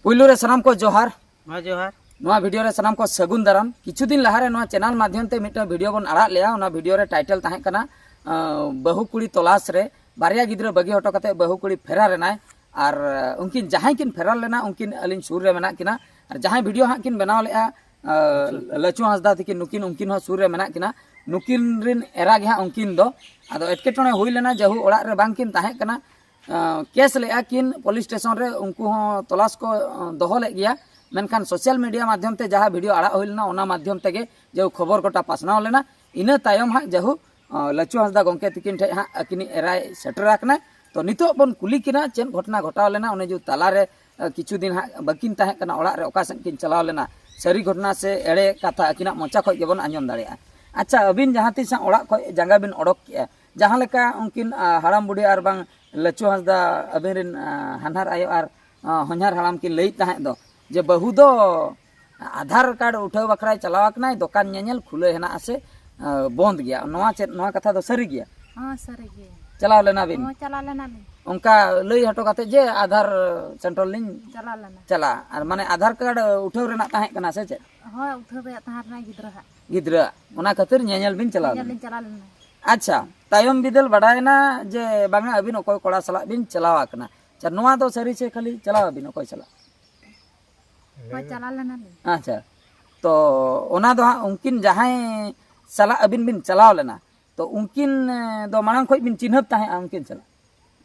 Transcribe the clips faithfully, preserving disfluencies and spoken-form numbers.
ᱯᱩᱭᱞᱩ ᱨᱮ ᱥᱟᱱᱟᱢ ᱠᱚ ᱡᱚᱦᱟᱨ᱾ ᱢᱟ ᱡᱚᱦᱟᱨ᱾ ᱱᱚᱣᱟ ᱵᱷᱤᱰᱤᱭᱳ ᱨᱮ ᱥᱟᱱᱟᱢ ᱠᱚ ᱥᱟᱹᱜᱩᱱ ᱫᱟᱨᱟᱢ᱾ ᱠᱤᱪᱷᱩ ᱫᱤᱱ ᱞᱟᱦᱟᱨᱮ ᱱᱚᱣᱟ ᱪᱮᱱᱮᱞ ᱢᱟᱫᱽᱫᱷᱚᱢ ᱛᱮ ᱢᱤᱫᱴᱟᱝ ᱵᱷᱤᱰᱤᱭᱳ ᱵᱚᱱ ᱟᱲᱟᱜ ᱞᱮᱜᱼᱟ᱾ ᱚᱱᱟ ᱵᱷᱤᱰᱤᱭᱳ ᱨᱮ ᱴᱟᱭᱴᱮᱞ ᱛᱟᱦᱮᱸ ᱠᱟᱱᱟ, ᱟᱸ, ᱵᱟᱹᱦᱩ ᱠᱩᱲᱤ ᱛᱚᱞᱟᱥ ᱨᱮ᱾ ᱵᱟᱨᱭᱟ ᱜᱤᱫᱽᱨᱟᱹ ᱵᱟᱹᱜᱤ ᱦᱚᱴᱚ ᱠᱟᱛᱮ ᱵᱟᱹᱦᱩ ᱠᱩᱲᱤ ᱯᱷᱮᱨᱟᱨ ᱮᱱᱟᱭ᱾ ᱟᱨ, ᱟᱸ, ᱩᱱᱠᱤᱱ ᱡᱟᱦᱟᱸᱭ ᱠᱤᱱ ᱯᱷᱮᱨᱟᱨ ᱞᱮᱱᱟ, ᱩᱱᱠᱤᱱ ᱟᱹᱞᱤᱧ ᱥᱩᱨ ᱨᱮ ᱢᱮᱱᱟᱜ ᱠᱤᱱᱟ᱾ ᱟᱨ ᱡᱟᱦᱟᱸᱭ ᱵᱷᱤᱰᱤᱭᱳ ᱦᱟᱸᱜ ᱠᱤᱱ ᱵᱮᱱᱟᱣ ᱞᱮᱜᱼᱟ, ᱟᱸ, ᱞᱟᱹᱪᱩ ᱦᱟᱸᱥᱫᱟ ᱛᱤᱠᱤᱱ, ᱱᱩᱠᱤᱱ, ᱩᱱᱠᱤᱱ ᱦᱚᱸ ᱥᱩᱨ ᱨᱮ ᱢᱮᱱᱟᱜ ᱠᱤᱱᱟ᱾ ᱱᱩᱠᱤᱱ ᱨᱤᱱ ᱮᱨᱟ ᱜᱮ ᱦᱟᱸᱜ ᱩᱱᱠᱤᱱ ᱫᱚ᱾ ᱟᱫᱚ ᱮᱴᱠᱮᱴᱚᱬᱮ ᱦᱩᱭ ᱞᱮᱱᱟ, ᱡᱟᱹᱦᱩ ᱚᱲᱟᱜ ᱨᱮ ᱵᱟᱝ ᱠᱤᱱ ᱛᱟᱦᱮᱸ ᱠᱟᱱᱟ᱾ ᱟᱸ, ᱠᱮᱥ ᱞᱮᱜᱼᱟ ᱠᱤᱱ ᱯᱩᱞᱤᱥ ᱥᱴᱮᱥᱚᱱ ᱨᱮ, ᱩᱱᱠᱩ ᱦᱚᱸ ᱛᱚᱞᱟᱥ ᱠᱚ, ᱟᱸ, ᱫᱚᱦᱚ ᱞᱮᱫ ᱜᱮᱭᱟ᱾ ᱢᱮᱱᱠᱷᱟᱱ ᱥᱳᱥᱟᱞ ᱢᱤᱰᱤᱭᱟ ᱢᱟᱫᱽᱫᱷᱚᱢ ᱛᱮ ᱡᱟᱦᱟᱸ ᱵᱷᱤᱰᱤᱭᱳ ᱟᱲᱟᱜ ᱦᱩᱭ ᱞᱮᱱᱟ, ᱚᱱᱟ ᱢᱟᱫᱽᱫᱷᱚᱢ ᱛᱮᱜᱮ ᱡᱟᱹᱦᱩ ᱠᱷᱚᱵᱚᱨ ᱜᱚᱴᱟ ᱯᱟᱥᱱᱟᱣ ᱞᱮᱱᱟ᱾ ᱤᱱᱟᱹ ᱛᱟᱭᱚᱢ ᱦᱟᱸᱜ ᱡᱟᱹᱦᱩ, ᱟᱸ, ᱞᱟᱹᱪᱩ ᱦᱟᱸᱥᱫᱟ ᱜᱚᱢᱠᱮ ᱛᱤᱠᱤᱱ ᱴᱷᱮᱱ ᱦᱟᱸᱜ ᱟᱹᱠᱤᱱᱤᱡ ᱮᱨᱟᱭ ᱥᱮᱴᱮᱨ ᱟᱠᱟᱱᱟᱭ᱾ ᱛᱚ ᱱᱤᱛᱚᱜ ᱵᱚᱱ ᱠᱩᱞᱤ ᱠᱤᱱᱟ ᱪᱮᱫ ᱜᱷᱚᱴᱚᱱᱟ ᱜᱷᱚᱴᱟᱣ ᱞᱮᱱᱟ, ᱚᱱᱮ ᱡᱮ ᱛᱟᱞᱟᱨᱮ, ᱟᱸ, ᱠᱤᱪᱷᱩ ᱫᱤᱱ ᱦᱟᱸᱜ ᱵᱟᱹᱠᱤᱱ ᱛᱟᱦᱮᱸ ᱠᱟᱱᱟ ᱚᱲᱟᱜ ᱨᱮ, ᱚᱠᱟ ᱥᱮᱫ ᱠᱤᱱ ᱪᱟᱞᱟᱣ ᱞᱮᱱᱟ, ᱥᱟᱹᱨᱤ ᱜᱷᱚᱴᱚᱱᱟ ᱥᱮ ᱮᱲᱮ ᱠᱟᱛᱷᱟ ᱟᱹᱠᱤᱱᱟᱜ ᱢᱚᱪᱟ ᱠᱷᱚᱱ ᱜᱮᱵᱚᱱ ᱟᱸᱡᱚᱢ ᱫᱟᱲᱮᱭᱟᱜᱼᱟ᱾ ᱟᱪᱪᱷᱟ, ᱟᱹᱵᱤᱱ ᱡᱟᱦᱟᱸ ᱛᱤᱥ ᱦᱟᱸᱜ ᱚᱲᱟᱜ ᱠᱷᱚᱱ ᱡᱟᱸᱜᱟ ᱵᱤᱱ ᱚᱰᱚᱠ ᱠᱮᱜᱼᱟ, ᱡᱟᱦᱟᱸ ᱞᱮᱠᱟ ᱩᱱᱠᱤᱱ, ᱟ, ᱦᱟᱲᱟᱢ ᱵᱩᱰᱷᱤ ᱟᱨ ᱵᱟᱝ ᱞᱟᱹᱪᱩ ᱦᱟᱸᱥᱫᱟ, ᱟᱹᱵᱤᱱ ᱨᱮᱱ, ᱟ, ᱦᱟᱱᱦᱟᱨ ᱟᱭᱳ ᱟᱨ, ᱟ, ᱦᱚᱧᱦᱟᱨ ᱦᱟᱲᱟᱢ ᱠᱤᱱ ᱞᱟᱹᱭᱮᱫ ᱛᱟᱦᱮᱸᱫ ᱫᱚ ᱡᱮ ᱵᱟᱹᱦᱩ ᱫᱚ ᱟᱫᱷᱟᱨ ᱠᱟᱨᱰ ᱩᱴᱷᱟᱹᱣ ᱵᱟᱠᱷᱨᱟᱭ ᱪᱟᱞᱟᱣ ᱟᱠᱟᱱᱟᱭ, ᱫᱚᱠᱟᱱ ᱧᱮᱧᱮᱞ ᱠᱷᱩᱞᱟᱹ ᱦᱮᱱᱟᱜᱼᱟ ᱥᱮ, ᱟ, ᱵᱚᱱᱫ ᱜᱮᱭᱟ, ᱱᱚᱣᱟ ᱪᱮᱫ, ᱱᱚᱣᱟ ᱠᱟᱛᱷᱟ ᱫᱚ ᱥᱟᱹᱨᱤ ᱜᱮᱭᱟ? ᱦᱚᱸ, ᱥᱟᱹᱨᱤ ᱜᱮ᱾ ᱪᱟᱞᱟᱣ ᱞᱮᱱᱟ ᱵᱤᱱ? ᱦᱚᱸ, ᱪᱟᱞᱟᱣ ᱞᱮᱱᱟᱞᱤᱧ᱾ ᱚᱱᱠᱟ ᱞᱟᱹᱭ ᱦᱚᱴᱚ ᱠᱟᱛᱮ ᱡᱮ ᱟᱫᱷᱟᱨ ᱥᱮᱱᱴᱟᱨ ᱞᱤᱧ ᱪᱟᱞᱟᱣ ᱞᱮᱱᱟ᱾ ᱪᱟᱞᱟᱜᱼᱟ, ᱟᱨ ᱢᱟᱱᱮ ᱟᱫᱷᱟᱨ ᱠᱟᱨᱰ ᱩᱴᱷᱟᱹᱣ ᱨᱮᱱᱟᱜ ᱛᱟᱦᱮᱸ ᱠᱟᱱᱟ ᱥᱮ ᱪᱮᱫ? ᱦᱳᱭ, ᱩᱴᱷᱟᱹᱣ ᱨᱮᱭᱟᱜ ᱛᱟᱦᱮᱸ ᱞᱮᱱᱟ ᱜᱤᱫᱽᱨᱟᱹ ᱦᱟᱜ᱾ ᱜᱤᱫᱽᱨᱟᱹ, ᱚᱱᱟ ᱠᱷᱟᱹᱛᱤᱨ ᱧᱮᱧᱮᱞ ᱵᱤᱱ ᱪᱟᱞᱟᱣ ᱧᱮᱧᱮᱞ ᱞᱮᱱᱟ᱾ ᱞᱤᱧ ᱪᱟᱞᱟᱣ ᱞᱮᱱᱟ᱾ ᱟᱪᱪᱷᱟ, ᱛᱟᱭᱚᱢ ᱵᱤᱫᱟᱹᱞ ᱵᱟᱰᱟᱭᱮᱱᱟ ᱡᱮ ᱵᱟᱝᱟ ᱟᱹᱵᱤᱱ ᱚᱠᱚᱭ ᱠᱚᱲᱟ ᱥᱟᱞᱟᱜ ᱵᱤᱱ ᱪᱟᱞᱟᱣ ᱟᱠᱟᱱᱟ᱾ ᱟᱪᱪᱷᱟ, ᱱᱚᱣᱟ ᱫᱚ ᱥᱟᱹᱨᱤ ᱥᱮ ᱠᱷᱟᱹᱞᱤ ᱪᱟᱞᱟᱣ ᱟᱹᱵᱤᱱ ᱚᱠᱚᱭ ᱥᱟᱞᱟᱜ? ᱦᱳᱭ, ᱪᱟᱞᱟᱣ ᱞᱮᱱᱟᱞᱤᱧ᱾ ᱟᱪᱪᱷᱟ, ᱛᱚ ᱚᱱᱟ ᱫᱚ ᱦᱟᱸᱜ ᱩᱱᱠᱤᱱ ᱡᱟᱦᱟᱸᱭ ᱥᱟᱞᱟᱜ ᱟᱹᱵᱤᱱ ᱵᱤᱱ ᱪᱟᱞᱟᱣ ᱞᱮᱱᱟ, ᱛᱚ ᱩᱱᱠᱤᱱ, ᱮ, ᱫᱚ ᱢᱟᱲᱟᱝ ᱠᱷᱚᱱ ᱵᱤᱱ ᱪᱤᱱᱦᱟᱹᱯ ᱛᱟᱦᱮᱸᱫᱼᱟ ᱩᱱᱠᱤᱱ ᱥᱟᱞᱟᱜ?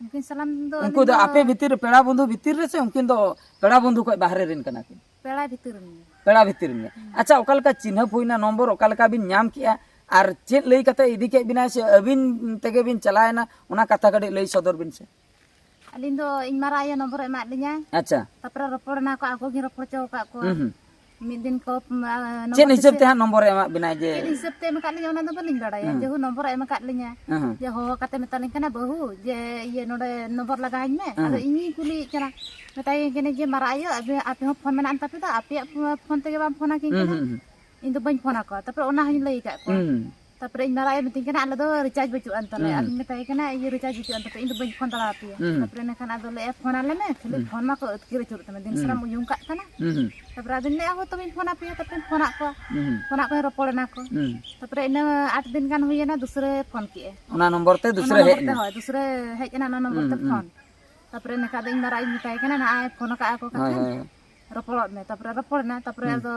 ᱩᱱᱠᱤᱱ ᱥᱟᱞᱟᱜ ᱫᱚ ᱩᱱᱠᱩ ᱟᱹᱞᱤᱧ ᱫᱚ ᱫᱚ ᱟᱯᱮ ᱵᱷᱤᱛᱤᱨ ᱨᱮ, ᱯᱮᱲᱟ ᱵᱚᱱᱫᱷᱩ ᱵᱷᱤᱛᱤᱨ ᱨᱮ ᱥᱮ ᱩᱱᱠᱤᱱ ᱫᱚ ᱯᱮᱲᱟ ᱵᱚᱱᱫᱷᱩ ᱠᱷᱚᱱ ᱵᱟᱦᱨᱮ ᱨᱮᱱ ᱠᱟᱱᱟ ᱠᱤᱱ? ᱯᱮᱲᱟ ᱵᱷᱤᱛᱤᱨ ᱨᱮᱱ ᱜᱮ᱾ ᱯᱮᱲᱟ ᱵᱷᱤᱛᱤᱨ ᱨᱮᱱ ᱜᱮ᱾ ᱦᱩᱸ᱾ ᱟᱪᱪᱷᱟ, ᱚᱠᱟ ᱞᱮᱠᱟ ᱪᱤᱱᱦᱟᱹᱯ ᱦᱩᱭᱱᱟ, ᱱᱚᱢᱵᱚᱨ ᱚᱠᱟ ᱞᱮᱠᱟ ᱵᱤᱱ ᱧᱟᱢ ᱠᱮᱜᱼᱟ ᱟᱨ ᱪᱮᱫ ᱞᱟᱹᱭ ᱠᱟᱛᱮ ᱤᱫᱤ ᱠᱮᱫ ᱵᱤᱱᱟᱭ ᱥᱮ ᱟᱹᱵᱤᱱ ᱛᱮᱜᱮ ᱵᱤᱱ ᱪᱟᱞᱟᱣᱮᱱᱟ, ᱚᱱᱟ ᱠᱟᱛᱷᱟ ᱠᱟᱹᱴᱤᱡ ᱞᱟᱹᱭ ᱥᱚᱫᱚᱨ ᱵᱤᱱ ᱥᱮ᱾ ᱟᱹᱞᱤᱧ ᱫᱚ ᱤᱧ ᱢᱟᱨᱟᱝ ᱟᱭᱳ ᱱᱚᱢᱵᱚᱨᱮ ᱮᱢᱟᱫ ᱞᱤᱧᱟᱭ᱾ ᱟᱪᱪᱷᱟ᱾ ᱛᱟᱯᱚᱨᱮ ᱨᱚᱯᱚᱲ ᱮᱱᱟ ᱠᱚ, ᱟᱠᱚ ᱜᱤᱧ ᱨᱚᱯᱚᱲ ᱦᱚᱪᱚ ᱟᱠᱟᱫ ᱠᱚᱣᱟ᱾ ᱦᱩᱸ, ᱦᱩᱸ᱾ ᱢᱤᱫ ᱫᱤᱱ ᱠᱚ, ᱩᱢ, ᱟ, ᱪᱮᱫ ᱱᱚᱢᱵᱚᱨ ᱦᱤᱥᱟᱹᱵ ᱛᱮᱥᱮ-, ᱛᱮ ᱦᱟᱸᱜ ᱱᱚᱢᱵᱚᱨᱮ ᱮᱢᱟᱫ ᱵᱤᱱᱟᱭ ᱡᱮ? ᱪᱮᱫ ᱦᱤᱥᱟᱹᱵ ᱛᱮ ᱮᱢ ᱟᱠᱟᱫ ᱞᱤᱧᱟ ᱚᱱᱟ ᱫᱚ ᱵᱟᱹᱞᱤᱧ ᱵᱟᱲᱟᱭᱟ᱾ ᱦᱩᱸ᱾ ᱡᱮᱦᱩ ᱱᱚᱢᱵᱚᱨᱮ ᱮᱢ ᱟᱠᱟᱫ ᱞᱤᱧᱟ᱾ ᱦᱩᱸ, ᱦᱩᱸ᱾ ᱡᱮ ᱦᱚᱦᱚ ᱠᱟᱛᱮ ᱢᱮᱛᱟᱞᱤᱧ ᱠᱟᱱᱟ, "ᱵᱟᱹᱦᱩ, ᱡᱮ ᱤᱭᱟᱹ ᱱᱚᱰᱮ ᱱᱚᱢᱵᱚᱨ ᱞᱟᱜᱟᱣᱟᱹᱧ ᱢᱮ᱾" ᱦᱩᱸ, ᱟᱫᱚ ᱦᱩᱸ᱾ ᱤᱧᱤᱧ ᱠᱩᱞᱤᱭᱮᱫ ᱠᱟᱱᱟ, ᱢᱮᱛᱟᱭ ᱠᱟᱹᱱᱟᱹᱧ ᱡᱮ, "ᱢᱟᱨᱟᱝ ᱟᱭᱳ, ᱟᱯᱮ, ᱟᱯᱮ ᱦᱚᱸ ᱯᱷᱳᱱ ᱢᱮᱱᱟᱜ ᱛᱟᱯᱮ ᱫᱚ, ᱟᱯᱮᱭᱟᱜ ᱯᱷᱳ-, ᱯᱷᱳᱱ ᱛᱮᱜᱮ ᱵᱟᱢ ᱯᱷᱳᱱ ᱟᱹᱠᱤᱧ ᱦᱩᱸ, ᱠᱟᱱᱟ?" ᱦᱩᱸ, ᱦᱩᱸ᱾ ᱤᱧ ᱫᱚ ᱵᱟᱹᱧ ᱯᱷᱳᱱ ᱟᱠᱚᱣᱟ᱾ ᱛᱟᱯᱚᱨᱮ ᱚᱱᱟ ᱦᱚᱸᱧ ᱞᱟᱹᱭ ᱟᱠᱟᱫ ᱠᱚᱣᱟ᱾ ᱦᱩᱸ, ᱦᱩᱸ᱾ ᱛᱟᱯᱚᱨᱮ ᱤᱧ ᱢᱟᱨᱟᱜ ᱮ ᱢᱤᱛᱟᱹᱧ ᱠᱟᱱᱟ, "ᱟᱞᱮ ᱫᱚ ᱨᱤᱪᱟᱨᱡᱽ ᱵᱟᱹᱪᱩᱜ ᱟᱱ ᱛᱟᱞᱮᱭᱟ᱾" ᱦᱩᱸ᱾ ᱟᱫᱚᱧ ᱢᱮᱛᱟᱭ ᱠᱟᱱᱟ, "ᱤᱭᱟᱹ, ᱨᱤᱪᱟᱨᱡᱽ ᱵᱟᱹᱪᱩᱜ ᱟᱱ ᱛᱟᱯᱮ, ᱤᱧ ᱫᱚ ᱵᱟᱹᱧ ᱯᱷᱳᱱ ᱫᱟᱲᱮ ᱟᱯᱮᱭᱟ᱾" ᱦᱩᱸ᱾ ᱛᱟᱯᱚᱨᱮ ᱮᱸᱰᱮᱠᱷᱟᱱ ᱟᱫᱚ ᱞᱟᱹᱭᱮᱫᱼᱟ, "ᱯᱷᱳᱱ ᱟᱞᱮ ᱢᱮ, ᱠᱷᱟᱹᱞᱤ ᱦᱩᱸ᱾ ᱯᱷᱳᱱ ᱢᱟᱠᱚ ᱟᱹᱛᱠᱤᱨ ᱟᱹᱪᱩᱨᱚᱜ ᱛᱟᱢᱟ, ᱫᱤᱱ ᱦᱩᱸ᱾ ᱥᱟᱨᱟᱢ ᱩᱭᱩᱝ ᱠᱟᱜ ᱠᱟᱱᱟ᱾" ᱦᱩᱸ, ᱦᱩᱸ᱾ ᱛᱟᱯᱚᱨᱮ ᱟᱫᱚᱧ ᱞᱟᱹᱭᱮᱫᱼᱟ, "ᱦᱳᱭ, ᱛᱚᱵᱮᱧ ᱯᱷᱳᱱ ᱟᱯᱮᱭᱟ᱾" ᱛᱟᱯᱚᱨᱮᱧ ᱯᱷᱳᱱᱟᱫ ᱠᱚᱣᱟ᱾ ᱦᱩᱸ, ᱦᱩᱸ᱾ ᱯᱷᱳᱱᱟᱫ ᱠᱚᱣᱟᱧ, ᱨᱚᱯᱚᱲᱮᱱᱟ ᱠᱚ᱾ ᱦᱩᱸ᱾ ᱛᱟᱯᱚᱨᱮ ᱤᱱᱟᱹ ᱟᱴ ᱫᱤᱱ ᱜᱟᱱ ᱦᱩᱭᱮᱱᱟ, ᱫᱩᱥᱨᱟᱹ ᱯᱷᱳᱱ ᱠᱮᱫᱼᱟᱭ᱾ ᱚᱱᱟ ᱱᱚᱢᱵᱚᱨ ᱛᱮ ᱚᱱᱟ ᱫᱩᱥᱨᱟᱹ ᱱᱚᱢᱵᱚᱨ ᱦᱮᱡ ᱛᱮ, ᱮᱱᱟ? ᱦᱳᱭ, ᱫᱩᱥᱨᱟᱹ ᱦᱮᱡ ᱮᱱᱟ ᱚᱱᱟ ᱱᱚᱢᱵᱚᱨ ᱦᱩᱸ, ᱛᱮ ᱦᱩᱸ᱾ ᱯᱷᱳᱱ᱾ ᱛᱟᱯᱚᱨᱮ ᱮᱸᱰᱮᱠᱷᱟᱱ ᱟᱫᱚ ᱤᱧ ᱢᱟᱨᱟᱜ ᱤᱧ ᱢᱮᱛᱟᱭ ᱠᱟᱱᱟ, "ᱱᱟᱜᱼᱟᱭ ᱯᱷᱳᱱ ᱟᱠᱟᱫᱼᱟ ᱠᱚ ᱦᱳᱭ, ᱠᱟᱛᱷᱟᱱ, ᱦᱳᱭ, ᱦᱳᱭ᱾ ᱨᱚᱯᱚᱲᱚᱜ ᱢᱮ᱾" ᱛᱟᱯᱚᱨᱮ ᱨᱚᱯᱚᱲᱮᱱᱟ᱾ ᱛᱟᱯᱚᱨᱮ ᱦᱩᱸ᱾ ᱟᱫᱚ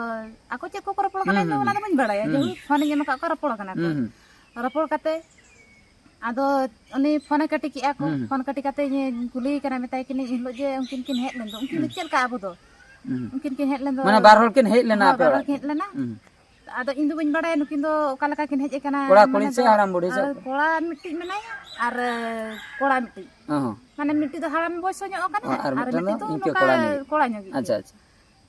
ᱟᱠᱚ ᱪᱮᱫ ᱠᱚᱠᱚ ᱨᱚᱯᱚᱲ ᱠᱟᱱᱟ, ᱦᱩᱸ, ᱤᱧ ᱫᱚ ᱦᱩᱸ᱾ ᱚᱱᱟ ᱫᱚ ᱵᱟᱹᱧ ᱵᱟᱲᱟᱭᱟ᱾ ᱦᱩᱸ, ᱡᱮᱦᱩ ᱦᱩᱸ᱾ ᱯᱷᱳᱱᱤᱧ ᱮᱢ ᱟᱠᱟᱫ ᱠᱚᱣᱟ, ᱨᱚᱯᱚᱲ ᱠᱟᱱᱟ ᱠᱚ᱾ ᱦᱩᱸ, ᱦᱩᱸ᱾ ᱨᱚᱯᱚᱲ ᱠᱟᱛᱮ ᱟᱫᱚ ᱩᱱᱤ ᱯᱷᱳᱱᱮ ᱠᱟᱹᱴᱤ ᱠᱮᱜᱼᱟ ᱠᱚ᱾ ᱦᱩᱸ, ᱦᱩᱸ᱾ ᱯᱷᱳᱱ ᱠᱟᱹᱴᱤ ᱠᱟᱛᱮ ᱤᱧ ᱠᱩᱞᱤᱭᱮ ᱠᱟᱱᱟ, ᱢᱮᱛᱟᱭ ᱠᱟᱹᱱᱟᱹᱧ, "ᱮᱱᱦᱤᱞᱳᱜ ᱡᱮ ᱩᱱᱠᱤᱱ ᱠᱤᱱ ᱦᱮᱡ ᱞᱮᱱ ᱫᱚ, ᱩᱱᱠᱤᱱ ᱫᱚ ᱦᱩᱸ᱾ ᱪᱮᱫ ᱞᱮᱠᱟ ᱟᱵᱚ ᱫᱚ?" ᱦᱩᱸ, ᱦᱩᱸ᱾ ᱩᱱᱠᱤᱱ ᱠᱤᱱ ᱦᱮᱡ ᱞᱮᱱ ᱫᱚ᱾ ᱢᱟᱱᱮ ᱵᱟᱨ ᱦᱚᱲ ᱠᱤᱱ ᱦᱮᱡ ᱞᱮᱱᱟ ᱦᱳᱭ, ᱟᱯᱮ ᱵᱟᱨ ᱦᱚᱲ ᱚᱲᱟᱜ ᱠᱤᱱ ᱛᱮ? ᱦᱮᱡ ᱞᱮᱱᱟ᱾ ᱦᱩᱸ᱾ ᱟᱫᱚ ᱤᱧ ᱫᱚ ᱵᱟᱹᱧ ᱵᱟᱲᱟᱭᱟ ᱱᱩᱠᱤᱱ ᱫᱚ ᱚᱠᱟ ᱞᱮᱠᱟ ᱠᱤᱱ ᱦᱮᱡ ᱟᱠᱟᱱᱟ, ᱠᱚᱲᱟ ᱠᱩᱲᱤ ᱥᱮ ᱢᱟᱱᱮ ᱫᱚ ᱦᱟᱲᱟᱢ ᱵᱩᱲᱦᱤ ᱥᱮ ᱟᱨ ᱚᱠᱚᱭ? ᱠᱚᱲᱟ ᱢᱤᱫᱴᱤᱡ ᱢᱮᱱᱟᱭᱟ ᱟᱨ, ᱮ, ᱠᱚᱲᱟ ᱢᱤᱫᱴᱤᱡ᱾ ᱚ ᱦᱚᱸ᱾ ᱢᱟᱱᱮ ᱢᱤᱫᱴᱤᱡ ᱫᱚ ᱦᱟᱲᱟᱢ ᱵᱚᱭᱥ ᱧᱚᱜ ᱠᱟᱱᱟᱭ ᱚ, ᱟᱨ ᱟᱨ ᱢᱤᱫᱴᱮᱱ ᱢᱤᱫᱴᱤᱡ ᱫᱚ ᱫᱚ ᱤᱱᱠᱟᱹ ᱱᱚᱝᱠᱟ ᱠᱚᱲᱟ ᱧᱚᱜ ᱜᱮ᱾ ᱠᱚᱲᱟ ᱧᱚᱜ ᱜᱮ᱾ ᱟᱪᱪᱷᱟ, ᱟᱪᱪᱷᱟ᱾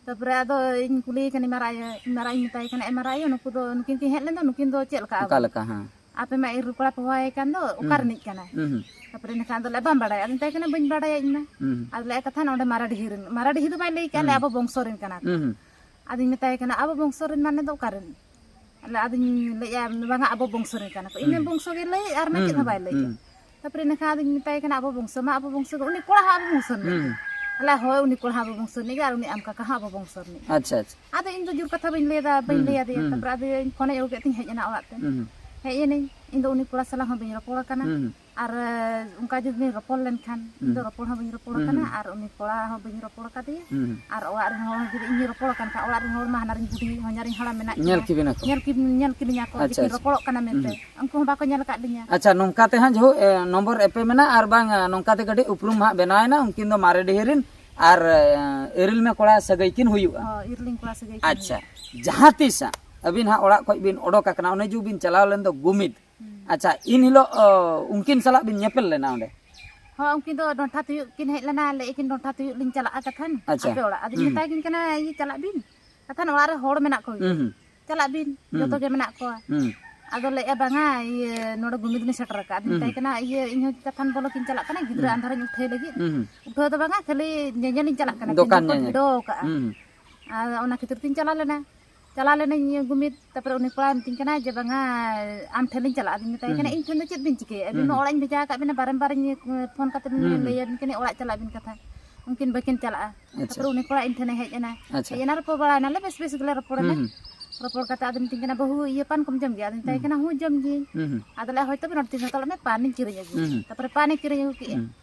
ᱛᱟᱯᱚᱨᱮ ᱟᱫᱚ ᱤᱧ ᱠᱩᱞᱤᱭᱮ ᱠᱟᱹᱱᱟᱹᱧ ᱢᱟᱨᱟᱜ ᱟᱭᱳ, ᱢᱟᱨᱟᱜ ᱤᱧ ᱢᱮᱛᱟᱭ ᱠᱟᱱᱟ, "ᱮ ᱢᱟᱨᱟᱜ ᱟᱭᱳ, ᱱᱩᱠᱩ ᱫᱚ, ᱱᱩᱠᱤᱱ ᱠᱤᱱ ᱦᱮᱡ ᱞᱮᱱ ᱫᱚ, ᱱᱩᱠᱤᱱ ᱫᱚ ᱪᱮᱫ ᱞᱮᱠᱟ ᱚᱠᱟ ᱟᱵᱚ? ᱞᱮᱠᱟ, ᱦᱮᱸ᱾ ᱟᱯᱮ ᱢᱟ ᱤᱨᱤᱞ ᱠᱚᱲᱟ ᱯᱮ ᱦᱚᱦᱚᱣᱟᱭ ᱠᱟᱱ ᱫᱚ, ᱚᱠᱟ ᱦᱩᱸ, ᱦᱩᱸ᱾ ᱨᱤᱱᱤᱡ ᱠᱟᱱᱟᱭ?" ᱦᱩᱸ, ᱦᱩᱸ᱾ ᱛᱟᱯᱚᱨᱮ ᱮᱸᱰᱮᱠᱷᱟᱱ ᱟᱫᱚ ᱞᱟᱹᱭᱟ, "ᱵᱟᱢ ᱵᱟᱲᱟᱭᱟ?" ᱟᱫᱚ ᱢᱮᱛᱟᱭ ᱠᱟᱱᱟ, "ᱵᱟᱹᱧ ᱵᱟᱲᱟᱭᱟ ᱤᱧ ᱢᱟ᱾" ᱦᱩᱸ, ᱦᱩᱸ᱾ ᱟᱫᱚ ᱞᱟᱹᱭᱟ, "ᱠᱟᱛᱷᱟ ᱱᱚᱰᱮ ᱢᱟᱨᱟᱰᱤᱦᱤ ᱨᱮᱱ, ᱢᱟᱨᱟᱰᱤᱦᱤ ᱫᱚ ᱵᱟᱭ ᱞᱟᱹᱭ ᱠᱟᱜᱼᱟ, ᱞᱟᱹᱭᱟ ᱦᱩᱸ᱾ ᱟᱵᱚ ᱵᱚᱝᱥᱚ ᱨᱮᱱ ᱠᱟᱱᱟ ᱠᱚ᱾" ᱦᱩᱸ, ᱦᱩᱸ᱾ ᱟᱫᱚᱧ ᱢᱮᱛᱟᱭ ᱠᱟᱱᱟ, "ᱟᱵᱚ ᱵᱚᱝᱥᱚ ᱨᱮᱱ ᱢᱟᱱᱮ ᱫᱚ ᱚᱠᱟ ᱨᱮᱱ?" ᱟᱫᱚ ᱟᱫᱚᱧ ᱞᱟᱹᱭᱮᱜᱼᱟ, "ᱵᱟᱝᱟ, ᱟᱵᱚ ᱵᱚᱝᱥᱚ ᱨᱮᱱ ᱠᱟᱱᱟ ᱠᱚ᱾" ᱤᱱᱟᱹ ᱦᱩᱸ᱾ ᱵᱚᱝᱥᱚ ᱜᱮ ᱞᱟᱹᱭ, ᱟᱨ ᱢᱟ ᱦᱩᱸ, ᱪᱮᱫ ᱦᱚᱸ ᱦᱩᱸ, ᱵᱟᱭ ᱞᱟᱹᱭ ᱦᱩᱸ᱾ ᱠᱮᱫ᱾ ᱛᱟᱯᱚᱨᱮ ᱤᱱᱟᱹᱠᱷᱟᱱ ᱟᱫᱚᱧ ᱢᱮᱛᱟᱭ ᱠᱟᱱᱟ, "ᱟᱵᱚ ᱵᱚᱝᱥᱚ ᱢᱟ ᱟᱵᱚ ᱵᱚᱝᱥᱚ ᱜᱮ, ᱩᱱᱤ ᱠᱚᱲᱟ ᱦᱚᱸ ᱟᱵᱚ ᱵᱚᱝᱥᱚ ᱨᱤᱱᱤᱡ ᱦᱩᱸ, ᱜᱮ?" ᱦᱩᱸ᱾ ᱟᱞᱮ, "ᱦᱳᱭ, ᱩᱱᱤ ᱠᱚᱲᱟ ᱦᱚᱸ ᱟᱵᱚ ᱵᱚᱝᱥᱚ ᱨᱤᱱᱤᱡ ᱜᱮ, ᱟᱨ ᱩᱱᱤ ᱟᱢ ᱠᱟᱠᱟ ᱦᱚᱸ ᱟᱵᱚ ᱵᱚᱝᱥᱚ ᱨᱤᱱᱤᱡ ᱜᱮ᱾" ᱟᱪᱪᱷᱟ, ᱟᱪᱪᱷᱟ᱾ ᱟᱫᱚ ᱤᱧ ᱫᱚ ᱡᱳᱨ ᱠᱟᱛᱷᱟ ᱵᱟᱹᱧ ᱞᱟᱹᱭ ᱮᱫᱟ, ᱵᱟᱹᱧ ᱦᱩᱸ, ᱞᱟᱹᱭ ᱦᱩᱸ, ᱟᱫᱮᱭᱟ᱾ ᱦᱩᱸ, ᱦᱩᱸ᱾ ᱛᱟᱯᱚᱨᱮ ᱟᱫᱚ ᱤᱧ ᱯᱷᱳᱱᱤᱧ ᱟᱹᱜᱩ ᱠᱮᱫ ᱛᱤᱧ ᱦᱮᱡ ᱮᱱᱟ ᱚᱲᱟᱜ ᱛᱮ᱾ ᱦᱩᱸ, ᱦᱩᱸ᱾ ᱦᱮᱡ ᱮᱱᱟᱹᱧ, ᱤᱧ ᱫᱚ ᱩᱱᱤ ᱠᱚᱲᱟ ᱥᱟᱞᱟᱜ ᱦᱚᱸ ᱵᱟᱹᱧ ᱨᱚᱯᱚᱲ ᱟᱠᱟᱱᱟ᱾ ᱦᱩᱸ, ᱦᱩᱸ᱾ ᱟᱨ, ᱮ, ᱚᱱᱠᱟ ᱡᱩᱫᱤ ᱵᱤᱱ ᱨᱚᱯᱚᱲ ᱞᱮᱱᱠᱷᱟᱱ, ᱤᱧ ᱫᱚ ᱦᱩᱸ᱾ ᱨᱚᱯᱚᱲ ᱦᱚᱸ ᱵᱟᱹᱧ ᱨᱚᱯᱚᱲ ᱦᱩᱸ, ᱟᱠᱟᱱᱟ, ᱦᱩᱸ᱾ ᱟᱨ ᱩᱱᱤ ᱠᱚᱲᱟ ᱦᱚᱸ ᱵᱟᱹᱧ ᱨᱚᱯᱚᱲ ᱟᱠᱟᱫᱮᱭᱟ᱾ ᱦᱩᱸ, ᱦᱩᱸ᱾ ᱟᱨ ᱚᱲᱟᱜ ᱨᱮᱱ ᱦᱚᱲ ᱡᱩᱫᱤ ᱤᱧᱤᱧ ᱨᱚᱯᱚᱲ ᱟᱠᱟᱱ ᱠᱷᱟᱱ, ᱚᱲᱟᱜ ᱨᱮᱱ ᱦᱚᱲ ᱢᱟ ᱦᱟᱱᱟᱨᱤᱧ ᱵᱩᱰᱷᱤ, ᱦᱚᱧᱦᱟᱨᱤᱧ ᱦᱟᱲᱟᱢ ᱢᱮᱱᱟᱜ ᱧᱮᱞ ᱠᱤᱱᱟ᱾ ᱠᱤᱵᱤᱱᱟ ᱠᱚ᱾ ᱧᱮᱞ ᱠᱤ-, ᱧᱮᱞ ᱠᱤᱞᱤᱧᱟ ᱠᱚ, ᱡᱮ ᱟᱪᱪᱷᱟ, ᱠᱤᱱ ᱟᱪᱪᱷᱟ᱾ ᱨᱚᱯᱚᱲᱚᱜ ᱠᱟᱱᱟ ᱦᱩᱸ, ᱢᱮᱱᱛᱮ᱾ ᱦᱩᱸ᱾ ᱩᱱᱠᱩ ᱦᱚᱸ ᱵᱟᱠᱚ ᱧᱮᱞ ᱟᱠᱟᱫ ᱞᱤᱧᱟ᱾ ᱟᱪᱪᱷᱟ, ᱱᱚᱝᱠᱟ ᱛᱮ ᱦᱟᱸᱜ ᱡᱷᱚ-, ᱮ, ᱱᱚᱢᱵᱚᱨ ᱮᱯᱮ ᱢᱮᱱᱟᱜᱼᱟ, ᱟᱨ ᱵᱟᱝ, ᱮ, ᱱᱚᱝᱠᱟ ᱛᱮ ᱠᱟᱹᱴᱤᱡ ᱩᱯᱨᱩᱢ ᱦᱟᱸᱜ ᱵᱮᱱᱟᱣ ᱮᱱᱟ, ᱩᱱᱠᱤᱱ ᱫᱚ ᱢᱟᱨᱮ ᱰᱤᱦᱟᱹ ᱨᱮᱱ ᱟᱨ, ᱮ, ᱤᱨᱤᱞ ᱢᱮ ᱠᱚᱲᱟ ᱥᱟᱹᱜᱟᱹᱭ ᱠᱤᱱ ᱦᱩᱭᱩᱜᱼᱟ᱾ ᱦᱚᱸ, ᱤᱨᱤᱞᱤᱧ ᱠᱚᱲᱟ ᱥᱟᱹᱜᱟᱹᱭ ᱠᱤᱱ ᱟᱪᱪᱷᱟ, ᱦᱩᱭᱩᱜᱼᱟ᱾ ᱡᱟᱦᱟᱸ ᱛᱤᱥ ᱦᱟᱸᱜ ᱟᱹᱵᱤᱱ ᱦᱟᱸᱜ ᱚᱲᱟᱜ ᱠᱷᱚᱡ ᱵᱤᱱ ᱚᱰᱚᱠ ᱟᱠᱟᱱᱟ, ᱚᱱᱮ ᱡᱮ ᱵᱤᱱ ᱪᱟᱞᱟᱣ ᱞᱮᱱ ᱫᱚ ᱜᱩᱢᱤᱫ, ᱦᱩᱸ᱾ ᱟᱪᱪᱷᱟ, ᱤᱱ ᱦᱤᱞᱳᱜ, ᱚ, ᱩᱱᱠᱤᱱ ᱥᱟᱞᱟᱜ ᱵᱤᱱ ᱧᱮᱯᱮᱞ ᱞᱮᱱᱟ ᱚᱸᱰᱮ? ᱦᱚᱸ, ᱩᱱᱠᱤᱱ ᱫᱚ ᱰᱚᱸᱴᱷᱟ ᱛᱩᱭᱩᱜ ᱠᱤᱱ ᱦᱮᱡ ᱞᱮᱱᱟ, ᱞᱟᱹᱭᱮᱫ ᱠᱤᱱ, "ᱰᱚᱸᱴᱷᱟ ᱛᱩᱭᱩᱜ ᱞᱤᱧ ᱪᱟᱞᱟᱜᱼᱟ ᱠᱟᱛᱷᱟᱱ ᱟᱪᱪᱷᱟ᱾ ᱟᱯᱮ ᱚᱲᱟᱜ᱾" ᱟᱫᱚᱧ ᱦᱩᱸ᱾ ᱢᱮᱛᱟ ᱠᱤᱱ ᱠᱟᱱᱟ, "ᱤᱭᱟᱹ, ᱪᱟᱞᱟᱜ ᱵᱤᱱ, ᱠᱟᱛᱷᱟᱱ ᱚᱲᱟᱜ ᱨᱮ ᱦᱚᱲ ᱢᱮᱱᱟᱜ ᱠᱚᱜᱮᱭᱟ, ᱦᱩᱸ, ᱦᱩᱸ᱾ ᱪᱟᱞᱟᱜ ᱵᱤᱱ, ᱦᱩᱸ, ᱡᱚᱛᱚ ᱦᱩᱸ᱾ ᱜᱮ ᱢᱮᱱᱟᱜ ᱠᱚᱣᱟ᱾" ᱦᱩᱸ᱾ ᱟᱫᱚ ᱞᱟᱹᱭᱮᱫᱼᱟ, "ᱵᱟᱝᱟ, ᱤᱭᱟᱹ, ᱱᱚᱰᱮ ᱜᱩᱢᱤᱫ ᱞᱤᱧ ᱥᱮᱴᱮᱨ ᱟᱠᱟᱫᱼᱟ᱾" ᱟᱫᱚᱧ ᱦᱩᱸ, ᱢᱮᱛᱟᱭ ᱦᱩᱸ᱾ ᱠᱟᱱᱟ, "ᱤᱭᱟᱹ, ᱤᱧ ᱦᱚᱸ ᱠᱟᱛᱷᱟᱱ ᱵᱚᱞᱚ ᱠᱤᱱ ᱪᱟᱞᱟᱜ ᱠᱟᱱᱟ, ᱜᱤᱫᱽᱨᱟᱹ ᱦᱩᱸ᱾ ᱟᱸᱫᱷᱟᱨᱤᱧ ᱩᱴᱷᱟᱹᱭ ᱞᱟᱹᱜᱤᱫ᱾" ᱦᱩᱸ, ᱦᱩᱸ᱾ ᱩᱴᱷᱟᱹᱣ ᱫᱚ ᱵᱟᱝᱟ, ᱠᱷᱟᱹᱞᱤ ᱧᱮᱧᱮᱞᱤᱧ ᱪᱟᱞᱟᱜ ᱠᱟᱱᱟ, ᱫᱚᱠᱟᱱ ᱛᱤᱱ ᱡᱚᱠᱷᱚᱱ ᱧᱮᱧᱮᱞ᱾ ᱵᱷᱤᱲᱟᱹᱣ ᱠᱟᱜᱼᱟ᱾ ᱦᱩᱸ, ᱦᱩᱸ᱾ ᱟᱨ ᱚᱱᱟ ᱠᱷᱟᱹᱛᱤᱨ ᱛᱤᱧ ᱪᱟᱞᱟᱣ ᱞᱮᱱᱟ᱾ ᱪᱟᱞᱟᱣ ᱞᱮᱱᱟᱹᱧ ᱜᱩᱢᱤᱛ, ᱛᱟᱨᱯᱚᱨᱮ ᱩᱱᱤ ᱠᱚᱲᱟᱭ ᱢᱤᱛᱟᱹᱧ ᱠᱟᱱᱟ ᱡᱮ, "ᱵᱟᱝᱟ, ᱟᱢ ᱴᱷᱮᱱ ᱞᱤᱧ ᱪᱟᱞᱟᱜᱼᱟ᱾" ᱟᱫᱚᱧ ᱢᱮᱛᱟᱭ ᱠᱟᱱᱟ, "ᱤᱧ ᱴᱷᱮᱱ ᱫᱚ ᱪᱮᱫ ᱵᱤᱱ ᱪᱤᱠᱟᱹᱭᱟ? ᱟᱹᱵᱤᱱ ᱢᱟ ᱚᱲᱟᱜ ᱤᱧ ᱵᱷᱮᱡᱟ ᱟᱠᱟᱫ ᱵᱤᱱᱟ, ᱵᱟᱨᱮᱢ ᱵᱟᱨ ᱤᱧ ᱯᱷᱳᱱ ᱠᱟᱛᱮ ᱵᱤᱱ ᱞᱟᱹᱭ ᱟᱹᱵᱤᱱ ᱠᱟᱱᱟ ᱚᱲᱟᱜ ᱪᱟᱞᱟᱜ ᱵᱤᱱ ᱠᱟᱛᱷᱟ, ᱩᱱᱠᱤᱱ ᱵᱟᱹᱠᱤᱱ ᱪᱟᱞᱟᱜᱼᱟ᱾" ᱛᱟᱨᱯᱚᱨᱮ ᱩᱱᱤ ᱠᱚᱲᱟ ᱤᱧ ᱴᱷᱮᱱᱮ ᱦᱮᱡ ᱮᱱᱟ᱾ ᱟᱪᱪᱷᱟ᱾ ᱦᱮᱡ ᱮᱱᱟ, ᱨᱚᱯᱚᱲ ᱵᱟᱲᱟᱭ ᱱᱟᱞᱮ, ᱵᱮᱥ ᱵᱮᱥ ᱜᱮᱞᱮ ᱨᱚᱯᱚᱲ ᱮᱱᱟ᱾ ᱨᱚᱯᱚᱲ ᱠᱟᱛᱮ ᱟᱫᱚ ᱢᱤᱛᱟᱹᱧ ᱠᱟᱱᱟ, "ᱵᱟᱹᱦᱩ, ᱤᱭᱟᱹ, ᱯᱟᱱ ᱠᱚᱢ ᱡᱚᱢ ᱜᱮᱭᱟ?" ᱟᱫᱚᱧ ᱢᱮᱛᱟᱭ ᱠᱟᱱᱟ, "ᱦᱩᱸ, ᱡᱚᱢ ᱜᱤᱭᱟᱹᱧ᱾" ᱟᱫᱚ ᱞᱟᱹᱭᱟ, "ᱦᱳᱭ ᱛᱚᱵᱮ ᱱᱚᱰᱮ ᱛᱤᱧ ᱫᱚᱦᱚ ᱦᱟᱛᱟᱲ ᱢᱮ, ᱯᱟᱱᱤᱧ ᱠᱤᱨᱤᱧ ᱟᱹᱜᱩᱭᱟ᱾" ᱛᱟᱨᱯᱚᱨᱮ ᱯᱟᱱᱮ ᱠᱤᱨᱤᱧ ᱟᱹᱜᱩ ᱠᱮᱫᱼᱟ᱾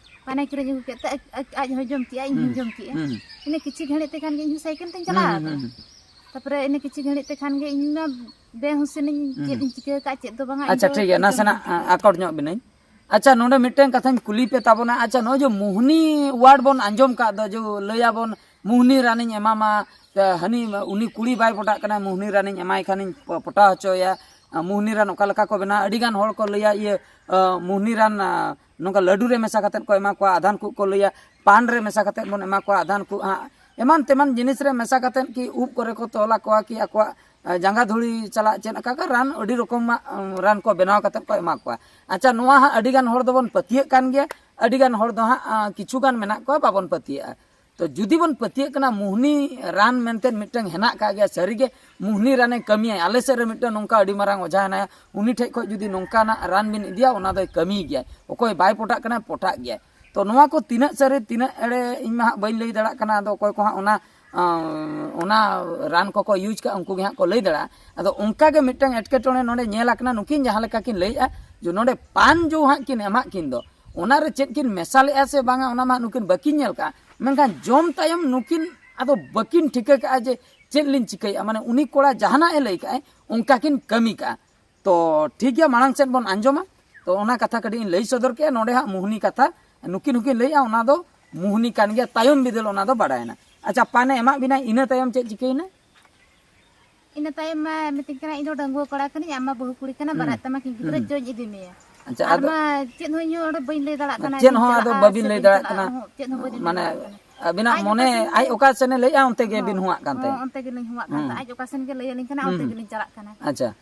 ᱯᱟᱱᱮ ᱠᱤᱨᱤᱧ ᱟᱹᱜᱩ ᱠᱮᱫ ᱛᱮ ᱟᱡ, ᱟᱡ, ᱟᱡ ᱦᱚᱸᱭ ᱡᱚᱢ ᱠᱮᱫᱼᱟ, ᱤᱧ ᱦᱚᱸᱧ ᱡᱚᱢ ᱠᱮᱫᱼᱟ᱾ ᱤᱱᱟᱹ ᱠᱤᱪᱷᱩ ᱜᱷᱟᱹᱲᱤᱡ ᱛᱮ ᱠᱷᱟᱱ ᱜᱮ ᱤᱧ ᱦᱚᱸ ᱥᱟᱭᱠᱮᱞ ᱛᱤᱧ ᱪᱟᱞᱟᱣ ᱟᱠᱟᱱᱟ᱾ ᱛᱟᱨᱯᱚᱨᱮ ᱤᱱᱟᱹ ᱠᱤᱪᱷᱩ ᱜᱷᱟᱹᱲᱤᱡ ᱛᱮ ᱠᱷᱟᱱ ᱜᱮ ᱤᱧ ᱢᱟ ᱵᱮᱦᱩᱥ ᱮᱱᱟᱹᱧ, ᱪᱮᱫ ᱤᱧ ᱪᱤᱠᱟᱹ ᱟᱠᱟᱫ, ᱪᱮᱫ ᱫᱚ ᱵᱟᱝᱟ, ᱤᱧ ᱟᱪᱪᱷᱟ, ᱫᱚ ᱴᱷᱤᱠ ᱜᱮᱭᱟ, ᱪᱤᱠᱟᱹ ᱱᱟᱥᱮᱱᱟᱜ ᱟᱠᱚᱴ ᱧᱚᱜ ᱵᱤᱱᱟᱹᱧ᱾ ᱟᱪᱪᱷᱟ, ᱱᱚᱰᱮ ᱢᱤᱫᱴᱟᱝ ᱠᱟᱛᱷᱟᱧ ᱠᱩᱞᱤ ᱯᱮ ᱛᱟᱵᱚᱱᱟ᱾ ᱟᱪᱪᱷᱟ, ᱱᱚᱜᱼᱚᱭ ᱡᱮ ᱢᱳᱦᱱᱤ ᱣᱟᱨᱰ ᱵᱚᱱ ᱟᱸᱡᱚᱢ ᱠᱟᱜ ᱫᱚ, ᱡᱮ ᱞᱟᱹᱭᱟᱵᱚᱱ, "ᱢᱳᱦᱱᱤ ᱨᱟᱱᱤᱧ ᱮᱢᱟᱢᱟ, ᱦᱟᱹᱱᱤ, ᱩᱱᱤ ᱠᱩᱲᱤ ᱵᱟᱭ ᱯᱚᱴᱟᱜ ᱠᱟᱱᱟ, ᱢᱳᱦᱱᱤ ᱨᱟᱱᱤᱧ ᱮᱢᱟᱭ ᱠᱷᱟᱱᱤᱧ ᱯᱚ-, ᱯᱚᱴᱟᱣ ᱦᱚᱪᱚᱭᱟ᱾" ᱢᱳᱦᱱᱤ ᱨᱟᱱ ᱚᱠᱟ ᱞᱮᱠᱟ ᱠᱚ ᱵᱮᱱᱟᱣᱟ? ᱟᱹᱰᱤ ᱜᱟᱱ ᱦᱚᱲ ᱠᱚ ᱞᱟᱹᱭᱟ, ᱤᱭᱟᱹ, ᱢᱳᱦᱱᱤ ᱨᱟᱱ, ᱱᱚᱝᱠᱟ ᱞᱟᱹᱰᱩ ᱨᱮ ᱢᱮᱥᱟ ᱠᱟᱛᱮᱫ ᱠᱚ ᱮᱢᱟ ᱠᱚᱣᱟ, ᱟᱫᱷᱟᱱ ᱠᱚ ᱠᱚ ᱞᱟᱹᱭᱟ ᱯᱟᱱ ᱨᱮ ᱢᱮᱥᱟ ᱠᱟᱛᱮᱫ ᱵᱚᱱ ᱮᱢᱟ ᱠᱚᱣᱟ, ᱟᱫᱷᱟᱱ ᱠᱚ ᱦᱟᱸᱜ ᱮᱢᱟᱱ ᱛᱮᱢᱟᱱ ᱡᱤᱱᱤᱥ ᱨᱮ ᱢᱮᱥᱟ ᱠᱟᱛᱮᱫ ᱠᱤ ᱩᱵ ᱠᱚᱨᱮ ᱠᱚ ᱛᱚᱞ ᱟᱠᱚᱣᱟ, ᱠᱤ ᱟᱠᱚᱣᱟᱜ, ᱟ, ᱡᱟᱸᱜᱟ ᱫᱷᱩᱲᱤ ᱪᱟᱞᱟᱜ ᱪᱮᱫ ᱟᱠᱟ ᱠᱟ ᱨᱟᱱ, ᱟᱹᱰᱤ ᱨᱚᱠᱚᱢᱟᱜ, ᱩᱢ, ᱨᱟᱱ ᱠᱚ ᱵᱮᱱᱟᱣ ᱠᱟᱛᱮᱫ ᱠᱚ ᱮᱢᱟ ᱠᱚᱣᱟ᱾ ᱟᱪᱪᱷᱟ, ᱱᱚᱣᱟ ᱦᱟᱸᱜ ᱟᱹᱰᱤ ᱜᱟᱱ ᱦᱚᱲ ᱫᱚᱵᱚᱱ ᱯᱟᱹᱛᱭᱟᱹᱜ ᱠᱟᱱ ᱜᱮᱭᱟ, ᱟᱹᱰᱤ ᱜᱟᱱ ᱦᱚᱲ ᱫᱚ ᱦᱟᱸᱜ, ᱟ, ᱠᱤᱪᱷᱩ ᱜᱟᱱ ᱢᱮᱱᱟᱜ ᱠᱚᱣᱟ ᱵᱟᱵᱚᱱ ᱯᱟᱹᱛᱭᱟᱹᱜᱼᱟ᱾ ᱛᱚ ᱡᱩᱫᱤ ᱵᱚᱱ ᱯᱟᱹᱛᱭᱟᱹᱜ ᱠᱟᱱᱟ ᱢᱩᱦᱱᱤ ᱨᱟᱱ ᱢᱮᱱᱛᱮ ᱢᱤᱫᱴᱟᱝ ᱦᱮᱱᱟᱜ ᱠᱟᱜ ᱜᱮᱭᱟ, ᱥᱟᱹᱨᱤᱜᱮ ᱢᱩᱦᱱᱤ ᱨᱟᱱᱮ ᱠᱟᱹᱢᱤᱭᱟᱭ, ᱟᱞᱮ ᱥᱮᱫ ᱨᱮ ᱢᱤᱫᱴᱟᱝ ᱱᱚᱝᱠᱟ ᱟᱹᱰᱤ ᱢᱟᱨᱟᱝ ᱚᱡᱷᱟ ᱦᱮᱱᱟᱭᱟ, ᱩᱱᱤ ᱴᱷᱮᱡ ᱠᱷᱚᱡ ᱡᱩᱫᱤ ᱱᱚᱝᱠᱟᱱᱟᱜ ᱨᱟᱱ ᱵᱤᱱ ᱤᱫᱤᱭᱟ, ᱚᱱᱟ ᱫᱚᱭ ᱠᱟᱹᱢᱤ ᱜᱮᱭᱟᱭ᱾ ᱚᱠᱚᱭ ᱵᱟᱭ ᱯᱚᱴᱟᱜ ᱠᱟᱱᱟ, ᱯᱚᱴᱟᱜ ᱜᱮᱭᱟᱭ᱾ ᱛᱚ ᱱᱚᱣᱟ ᱠᱚ ᱛᱤᱱᱟᱹᱜ ᱥᱟᱹᱨᱤ ᱛᱤᱱᱟᱹᱜ ᱮᱲᱮ ᱤᱧ ᱢᱟ ᱦᱟᱸᱜ ᱵᱟᱹᱧ ᱞᱟᱹᱭ ᱫᱟᱲᱮᱭᱟᱜ ᱠᱟᱱᱟ᱾ ᱟᱫᱚ ᱚᱠᱚᱭ ᱠᱚ ᱦᱟᱸᱜ ᱚᱱᱟ, ᱟᱸ, ᱚᱱᱟ ᱨᱟᱱ ᱠᱚᱠᱚ ᱤᱭᱩᱡᱽ ᱠᱟᱜᱼᱟ, ᱩᱱᱠᱩ ᱜᱮ ᱦᱟᱸᱜ ᱠᱚ ᱞᱟᱹᱭ ᱫᱟᱲᱮᱭᱟᱜᱼᱟ᱾ ᱟᱫᱚ ᱚᱱᱠᱟ ᱜᱮ ᱢᱤᱫᱴᱟᱝ ᱮᱴᱠᱮᱴᱚᱬᱮ ᱱᱚᱰᱮ ᱧᱮᱞ ᱟᱠᱟᱱᱟ, ᱱᱩᱠᱤᱱ ᱡᱟᱦᱟᱸ ᱞᱮᱠᱟ ᱠᱤᱱ ᱞᱟᱹᱭᱮᱜᱼᱟ ᱡᱮ ᱱᱚᱰᱮ ᱯᱟᱱ ᱡᱚ ᱦᱟᱸᱜ ᱠᱤᱱ ᱮᱢᱟᱜ ᱠᱤᱱ ᱫᱚ, ᱚᱱᱟ ᱨᱮ ᱪᱮᱫ ᱠᱤᱱ ᱢᱮᱥᱟ ᱞᱮᱜᱼᱟ ᱥᱮ ᱵᱟᱝᱟ, ᱚᱱᱟ ᱢᱟ ᱱᱩᱠᱤᱱ ᱵᱟᱹᱠᱤᱱ ᱧᱮᱞ ᱠᱟᱜᱼᱟ᱾ ᱢᱮᱱᱠᱷᱟᱱ ᱡᱚᱢ ᱛᱟᱭᱚᱢ ᱱᱩᱠᱤᱱ ᱟᱫᱚ ᱵᱟᱹᱠᱤᱱ ᱴᱷᱤᱠᱟᱹ ᱠᱟᱜᱼᱟ ᱡᱮ ᱪᱮᱫ ᱞᱤᱧ ᱪᱤᱠᱟᱹᱭᱮᱜᱼᱟ, ᱢᱟᱱᱮ ᱩᱱᱤ ᱠᱚᱲᱟ ᱡᱟᱦᱟᱱᱟᱜ ᱮ ᱞᱟᱹᱭ ᱠᱟᱜᱼᱟᱭ ᱚᱱᱠᱟ ᱠᱤᱱ ᱠᱟᱹᱢᱤ ᱠᱟᱜᱼᱟ᱾ ᱛᱚ ᱴᱷᱤᱠ ᱜᱮᱭᱟ, ᱢᱟᱲᱟᱝ ᱥᱮᱫ ᱵᱚᱱ ᱟᱸᱡᱚᱢᱟ᱾ ᱛᱚ ᱚᱱᱟ ᱠᱟᱛᱷᱟ ᱠᱟᱹᱴᱤᱡ ᱤᱧ ᱞᱟᱹᱭ ᱥᱚᱫᱚᱨ ᱠᱮᱜᱼᱟ᱾ ᱱᱚᱰᱮ ᱦᱟᱸᱜ ᱢᱩᱦᱱᱤ ᱠᱟᱛᱷᱟ ᱱᱩᱠᱤᱱ ᱦᱚᱸᱠᱤᱱ ᱞᱟᱹᱭᱮᱜᱼᱟ, ᱚᱱᱟ ᱫᱚ ᱢᱩᱦᱱᱤ ᱠᱟᱱ ᱜᱮᱭᱟ, ᱛᱟᱭᱚᱢ ᱵᱤᱫᱟᱹᱞ ᱚᱱᱟ ᱫᱚ ᱵᱟᱰᱟᱭᱮᱱᱟ᱾ ᱟᱪᱪᱷᱟ, ᱯᱟᱱᱮ ᱮᱢᱟᱜ ᱵᱤᱱᱟ, ᱤᱱᱟᱹ ᱛᱟᱭᱚᱢ ᱪᱮᱫ ᱪᱤᱠᱟᱹᱭᱮᱱᱟ? ᱤᱱᱟᱹ ᱛᱟᱭᱚᱢ ᱢᱟ ᱢᱤᱛᱟᱹᱧ ᱠᱟᱱᱟ, "ᱤᱧ ᱫᱚ ᱰᱟᱺᱜᱩᱣᱟᱹ ᱠᱚᱲᱟ ᱠᱟᱹᱱᱟᱹᱧ, ᱟᱢ ᱢᱟ ᱵᱟᱹᱦᱩ ᱠᱩᱲᱤ ᱠᱟᱱᱟ, ᱦᱩᱸ᱾ ᱵᱟᱨᱟᱜ ᱛᱟᱢᱟ ᱠᱤᱱ ᱜᱤᱫᱽᱨᱟᱹ, ᱦᱩᱸ᱾ ᱪᱚᱧ ᱤᱫᱤ ᱢᱮᱭᱟ᱾" ᱟᱪᱪᱷᱟ, ᱟᱨ ᱟᱫᱚ ᱢᱟ ᱪᱮᱫ ᱦᱚᱸ ᱤᱧ ᱦᱚᱸ ᱚᱸᱰᱮ ᱵᱟᱹᱧ ᱞᱟᱹᱭ ᱫᱟᱲᱮᱭᱟᱜ ᱠᱟᱱᱟ, ᱪᱮᱫ ᱡᱮ ᱦᱚᱸ ᱟᱫᱚ ᱪᱟᱞᱟᱜᱼᱟ ᱵᱟᱹᱵᱤᱱ ᱥᱮ ᱞᱟᱹᱭ ᱵᱟᱹᱧ ᱫᱟᱲᱮᱭᱟᱜ ᱪᱟᱞᱟᱜᱼᱟ, ᱠᱟᱱᱟ᱾ ᱦᱚᱸ, ᱪᱮᱫ ᱦᱚᱸ ᱵᱟᱹᱧ ᱞᱟᱹᱭ ᱢᱟᱱᱮ, ᱫᱟᱲᱮᱭᱟᱜ ᱠᱟᱱᱟ᱾ ᱟᱹᱵᱤᱱᱟᱜ ᱟᱡ ᱢᱚᱱᱮ ᱚᱠᱟ ᱥᱮᱱ ᱟᱡ ᱜᱮ ᱚᱠᱟ ᱥᱮᱱᱮ ᱞᱟᱹᱭᱮᱫᱼᱟ, ᱚᱱᱛᱮ ᱜᱮ ᱦᱚᱸ, ᱵᱤᱱ ᱦᱩᱣᱟᱜ ᱠᱟᱱ ᱦᱚᱸ, ᱛᱟᱦᱮᱸᱫ᱾ ᱚᱱᱛᱮ ᱜᱮᱞᱤᱧ ᱦᱩᱣᱟᱜ ᱠᱟᱱ ᱦᱩᱸ᱾ ᱛᱟᱦᱮᱸᱫ᱾ ᱟᱡ ᱚᱠᱟ ᱥᱮᱱ ᱜᱮ ᱞᱟᱹᱭ ᱟᱹᱞᱤᱧ ᱠᱟᱱᱟ, ᱚᱱᱛᱮ ᱦᱩᱸ᱾ ᱜᱮᱞᱤᱧ ᱪᱟᱞᱟᱜ ᱠᱟᱱᱟ᱾ ᱟᱪᱪᱷᱟ᱾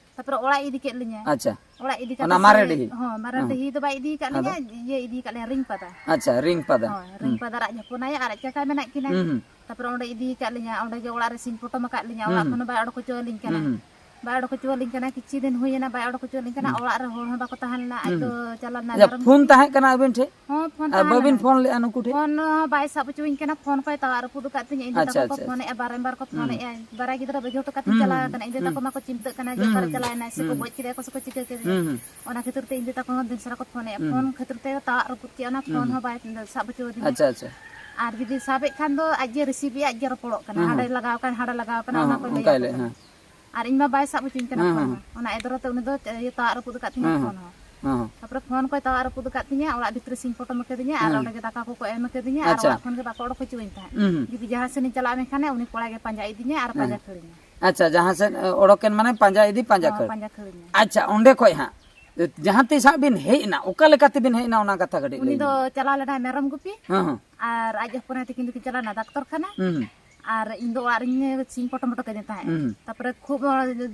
ᱚᱲᱟᱜ ᱤᱫᱤ ᱠᱮᱫ ᱞᱤᱧᱟᱭ᱾ ᱟᱪᱪᱷᱟ᱾ ᱚᱲᱟᱜ ᱤᱫᱤ ᱠᱟᱛᱮ ᱚᱱᱟ ᱢᱟᱨᱮ ᱥᱮ-, ᱰᱤᱦᱤ? ᱦᱚᱸ, ᱢᱟᱨᱮ ᱟᱫᱚ? ᱰᱤᱦᱤ ᱫᱚ ᱵᱟᱭ ᱤᱫᱤ ᱟᱠᱟᱫ ᱟᱫᱚ? ᱞᱤᱧᱟ, ᱤᱭᱟᱹ ᱤᱫᱤ ᱟᱠᱟᱫ ᱞᱤᱧᱟ, ᱨᱤᱝ ᱯᱟᱫᱟ᱾ ᱟᱪᱪᱷᱟ, ᱨᱤᱝ ᱯᱟᱫᱟ᱾ ᱦᱳᱭ, ᱨᱤᱝ ᱦᱩᱸ᱾ ᱯᱟᱫᱟ ᱨᱟᱡᱽ ᱦᱚᱯᱚᱱ ᱟᱭᱳ ᱟᱨ ᱟᱡ ᱠᱟᱠᱟ ᱢᱮᱱᱟᱜ ᱠᱤᱱᱟ᱾ ᱦᱩᱸ, ᱦᱩᱸ᱾ ᱛᱟᱯᱚᱨᱮ ᱚᱸᱰᱮ ᱤᱫᱤ ᱟᱠᱟᱫ ᱞᱤᱧᱟ, ᱚᱸᱰᱮ ᱜᱮ ᱚᱲᱟᱜ ᱨᱮ ᱥᱤᱧ ᱯᱚᱴᱚᱢ ᱟᱠᱟᱫ ᱞᱤᱧᱟ, ᱦᱩᱸ, ᱚᱲᱟᱜ ᱦᱩᱸ᱾ ᱠᱷᱚᱱ ᱦᱚᱸ ᱵᱟᱭ ᱚᱰᱚᱠ ᱦᱚᱪᱚ ᱟᱹᱞᱤᱧ ᱠᱟᱱᱟ᱾ ᱦᱩᱸ, ᱦᱩᱸ᱾ ᱵᱟᱭ ᱚᱰᱚᱠ ᱦᱚᱪᱚ ᱟᱹᱞᱤᱧ ᱠᱟᱱᱟ, ᱠᱤᱪᱷᱩ ᱫᱤᱱ ᱦᱩᱭᱮᱱᱟ, ᱵᱟᱭ ᱚᱰᱚᱠ ᱦᱚᱪᱚ ᱟᱹᱞᱤᱧ ᱠᱟᱱᱟ, ᱦᱩᱸ᱾ ᱚᱲᱟᱜ ᱨᱮ ᱦᱚᱲ ᱦᱚᱸ ᱵᱟᱠᱚ ᱛᱟᱦᱮᱸ ᱞᱮᱱᱟ, ᱟᱡ ᱦᱩᱸ, ᱫᱚ ᱦᱩᱸ᱾ ᱪᱟᱞᱟᱣ ᱞᱮᱱᱟ ᱟᱪᱪᱷᱟ, ᱢᱮᱨᱚᱢ ᱯᱷᱳᱱ ᱜᱩᱯᱤ᱾ ᱛᱟᱦᱮᱸ ᱠᱟᱱᱟ ᱟᱹᱵᱤᱱ ᱴᱷᱮᱱ? ᱦᱚᱸ, ᱯᱷᱳᱱ ᱟᱨ ᱛᱟᱦᱮᱸ ᱵᱟᱹᱵᱤᱱ ᱞᱮᱱᱟ᱾ ᱯᱷᱳᱱ ᱞᱮᱫᱼᱟ ᱱᱩᱠᱩ ᱴᱷᱮᱱ? ᱯᱷᱳᱱ ᱦᱚᱸ ᱵᱟᱭ ᱥᱟᱵ ᱦᱚᱪᱚᱣᱟᱹᱧ ᱠᱟᱱᱟ, ᱯᱷᱳᱱ ᱠᱚᱭ ᱛᱟᱣᱟᱜ ᱨᱟᱹᱯᱩᱫ ᱟᱠᱟᱫ ᱛᱤᱧᱟᱹ, ᱤᱧ ᱫᱚ ᱟᱪᱪᱷᱟ, ᱛᱟᱠᱚ ᱠᱚ ᱟᱪᱪᱷᱟ, ᱟᱪᱪᱷᱟ᱾ ᱯᱷᱳᱱᱮᱫᱼᱟ, ᱵᱟᱨᱮᱢᱵᱟᱨ ᱠᱚ ᱦᱩᱸ᱾ ᱯᱷᱳᱱᱮᱫᱼᱟ, ᱵᱟᱨᱭᱟ ᱜᱤᱫᱽᱨᱟᱹ ᱵᱟᱹᱜᱤ ᱦᱚᱴᱚ ᱠᱟᱛᱮᱧ ᱦᱩᱸ, ᱪᱟᱞᱟᱣ ᱦᱩᱸ, ᱟᱠᱟᱱᱟ, ᱤᱧ ᱫᱚ ᱦᱩᱸ, ᱛᱟᱠᱚ ᱦᱩᱸ, ᱢᱟᱠᱚ ᱪᱤᱱᱛᱟᱹᱜ ᱠᱟᱱᱟ ᱡᱮ ᱦᱩᱸ, ᱚᱠᱟᱨᱮ ᱦᱩᱸ, ᱪᱟᱞᱟᱣᱮᱱᱟᱭ ᱥᱮ ᱠᱚ ᱦᱩᱸ, ᱜᱚᱡ ᱠᱮᱫᱮᱭᱟ ᱠᱚ ᱥᱮ ᱠᱚ ᱪᱤᱠᱟᱹ ᱠᱮᱫᱮᱭᱟ᱾ ᱦᱩᱸ, ᱦᱩᱸ᱾ ᱚᱱᱟ ᱠᱷᱟᱹᱛᱤᱨ ᱛᱮ ᱤᱧ ᱫᱚ ᱛᱟᱠᱚ ᱦᱚᱸ ᱫᱤᱱ ᱥᱟᱨᱟ ᱠᱚ ᱯᱷᱳᱱᱮᱫᱼᱟ, ᱦᱩᱸ, ᱯᱷᱳᱱ ᱦᱩᱸ᱾ ᱠᱷᱟᱹᱛᱤᱨ ᱛᱮ ᱛᱟᱣᱟᱜ ᱨᱟᱹᱯᱩᱫ ᱠᱮᱫᱼᱟ, ᱚᱱᱟ ᱦᱩᱸ, ᱯᱷᱳᱱ ᱦᱩᱸ᱾ ᱦᱚᱸ ᱵᱟᱭ ᱥᱟᱵ ᱦᱚᱪᱚ ᱟᱹᱫᱤᱧᱟ᱾ ᱟᱪᱪᱷᱟ, ᱟᱪᱪᱷᱟ᱾ ᱟᱨ ᱡᱩᱫᱤ ᱥᱟᱵᱮᱫ ᱠᱷᱟᱱ ᱫᱚ ᱟᱡ ᱜᱮ ᱨᱤᱥᱤᱵᱷ ᱮᱫᱼᱟ, ᱟᱡ ᱜᱮ ᱨᱚᱯᱚᱲᱚᱜ ᱠᱟᱱᱟ, ᱦᱮᱸ, ᱦᱟᱸᱰᱮ ᱦᱮᱸ᱾ ᱞᱟᱜᱟᱣ ᱠᱟᱱ, ᱦᱟᱸᱰᱮ ᱞᱟᱜᱟᱣ ᱠᱟᱱᱟ, ᱦᱮᱸ, ᱚᱱᱟ ᱦᱮᱸ, ᱠᱚᱭ ᱞᱟᱹᱭ ᱚᱱᱠᱟᱭ ᱟᱠᱚ ᱞᱟᱹᱭ, ᱠᱟᱱᱟ᱾ ᱦᱮᱸ᱾ ᱟᱨ ᱤᱧ ᱢᱟ ᱵᱟᱭ ᱥᱟᱵ ᱦᱚᱪᱚᱧ ᱠᱟᱱᱟ ᱦᱮᱸ, ᱯᱷᱳᱱ ᱦᱮᱸ, ᱢᱟ, ᱦᱮᱸ᱾ ᱚᱱᱟ ᱮᱫᱽᱨᱮ ᱛᱮ ᱩᱱᱤ ᱫᱚ ᱤᱭᱟᱹ ᱛᱟᱣᱟᱜ ᱨᱟᱹᱯᱩᱫ ᱟᱠᱟᱫ ᱛᱤᱧᱟᱹ ᱦᱮᱸ, ᱦᱮᱸ, ᱯᱷᱳᱱ ᱦᱚᱸ᱾ ᱦᱮᱸ, ᱦᱮᱸ᱾ ᱛᱟᱯᱚᱨᱮ ᱯᱷᱳᱱ ᱠᱚᱭ ᱛᱟᱣᱟᱜ ᱨᱟᱹᱯᱩᱫ ᱟᱠᱟᱫ ᱛᱤᱧᱟᱹ, ᱚᱲᱟᱜ ᱵᱷᱤᱛᱨᱤ ᱥᱤᱧ ᱯᱚᱴᱚᱢ ᱟᱠᱟᱫᱤᱧᱟ ᱟᱨ ᱦᱮᱸ᱾ ᱚᱸᱰᱮ ᱜᱮ ᱫᱟᱠᱟ ᱠᱚᱠᱚ ᱮᱢ ᱟᱠᱟᱫᱤᱧᱟ ᱟᱨ ᱟᱪᱪᱷᱟ᱾ ᱚᱲᱟᱜ ᱠᱷᱚᱱ ᱜᱮ ᱵᱟᱠᱚ ᱚᱰᱚᱠ ᱦᱚᱪᱚᱣᱟᱹᱧ ᱛᱟᱦᱮᱸᱫ᱾ ᱦᱩᱸ, ᱦᱩᱸ᱾ ᱡᱩᱫᱤ ᱡᱟᱦᱟᱸ ᱥᱮᱱ ᱤᱧ ᱪᱟᱞᱟᱜᱼᱟ ᱢᱮᱱᱠᱷᱟᱱ ᱩᱱᱤ ᱠᱚᱲᱟ ᱜᱮ ᱯᱟᱸᱡᱟ ᱤᱫᱤᱧᱟ ᱟᱨ ᱦᱮᱸ᱾ ᱯᱟᱸᱡᱟ ᱠᱷᱟᱹᱲᱤᱧᱟ᱾ ᱟᱪᱪᱷᱟ, ᱡᱟᱦᱟᱸ ᱥᱮᱫ, ᱮ, ᱚᱰᱚᱠᱮᱱ ᱢᱟᱱᱮ ᱯᱟᱸᱡᱟ ᱤᱫᱤ, ᱯᱟᱸᱡᱟ ᱦᱚᱸ, ᱠᱷᱟᱹᱲ᱾ ᱯᱟᱸᱡᱟ ᱠᱷᱟᱹᱲᱤᱧᱟ᱾ ᱟᱪᱪᱷᱟ, ᱚᱸᱰᱮ ᱠᱷᱚᱡ ᱦᱟᱸᱜ ᱡᱟᱦᱟᱸ ᱛᱤᱥ ᱦᱟᱸᱜ ᱵᱤᱱ ᱦᱮᱡ ᱮᱱᱟ, ᱚᱠᱟ ᱞᱮᱠᱟ ᱛᱮᱵᱤᱱ ᱦᱮᱡ ᱮᱱᱟ ᱚᱱᱟ ᱠᱟᱛᱷᱟ ᱠᱟᱹᱴᱤᱡ ᱩᱱᱤ ᱞᱟᱹᱭ ᱫᱚ ᱵᱤᱱ᱾ ᱪᱟᱞᱟᱣ ᱞᱮᱱᱟᱭ ᱢᱮᱨᱚᱢ ᱜᱩᱯᱤ᱾ ᱦᱮᱸ, ᱦᱮᱸ᱾ ᱟᱨ ᱟᱡ ᱦᱚᱯᱚᱱ ᱟᱭᱳ ᱛᱟᱹᱠᱤᱱ ᱫᱚᱠᱤᱱ ᱪᱟᱞᱟᱣ ᱞᱮᱱᱟ ᱰᱟᱠᱛᱚᱨ ᱠᱷᱟᱱᱟ᱾ ᱦᱩᱸ, ᱦᱩᱸ᱾ ᱟᱨ ᱤᱧ ᱫᱚ ᱚᱲᱟᱜ ᱨᱤᱧ ᱥᱤᱧ ᱯᱚᱴᱚᱢ ᱦᱚᱴᱚ ᱠᱟᱹᱫᱤᱧ ᱛᱟᱦᱮᱸᱫ᱾ ᱦᱩᱸ, ᱦᱩᱸ᱾ ᱛᱟᱯᱚᱨᱮ ᱠᱷᱩᱵ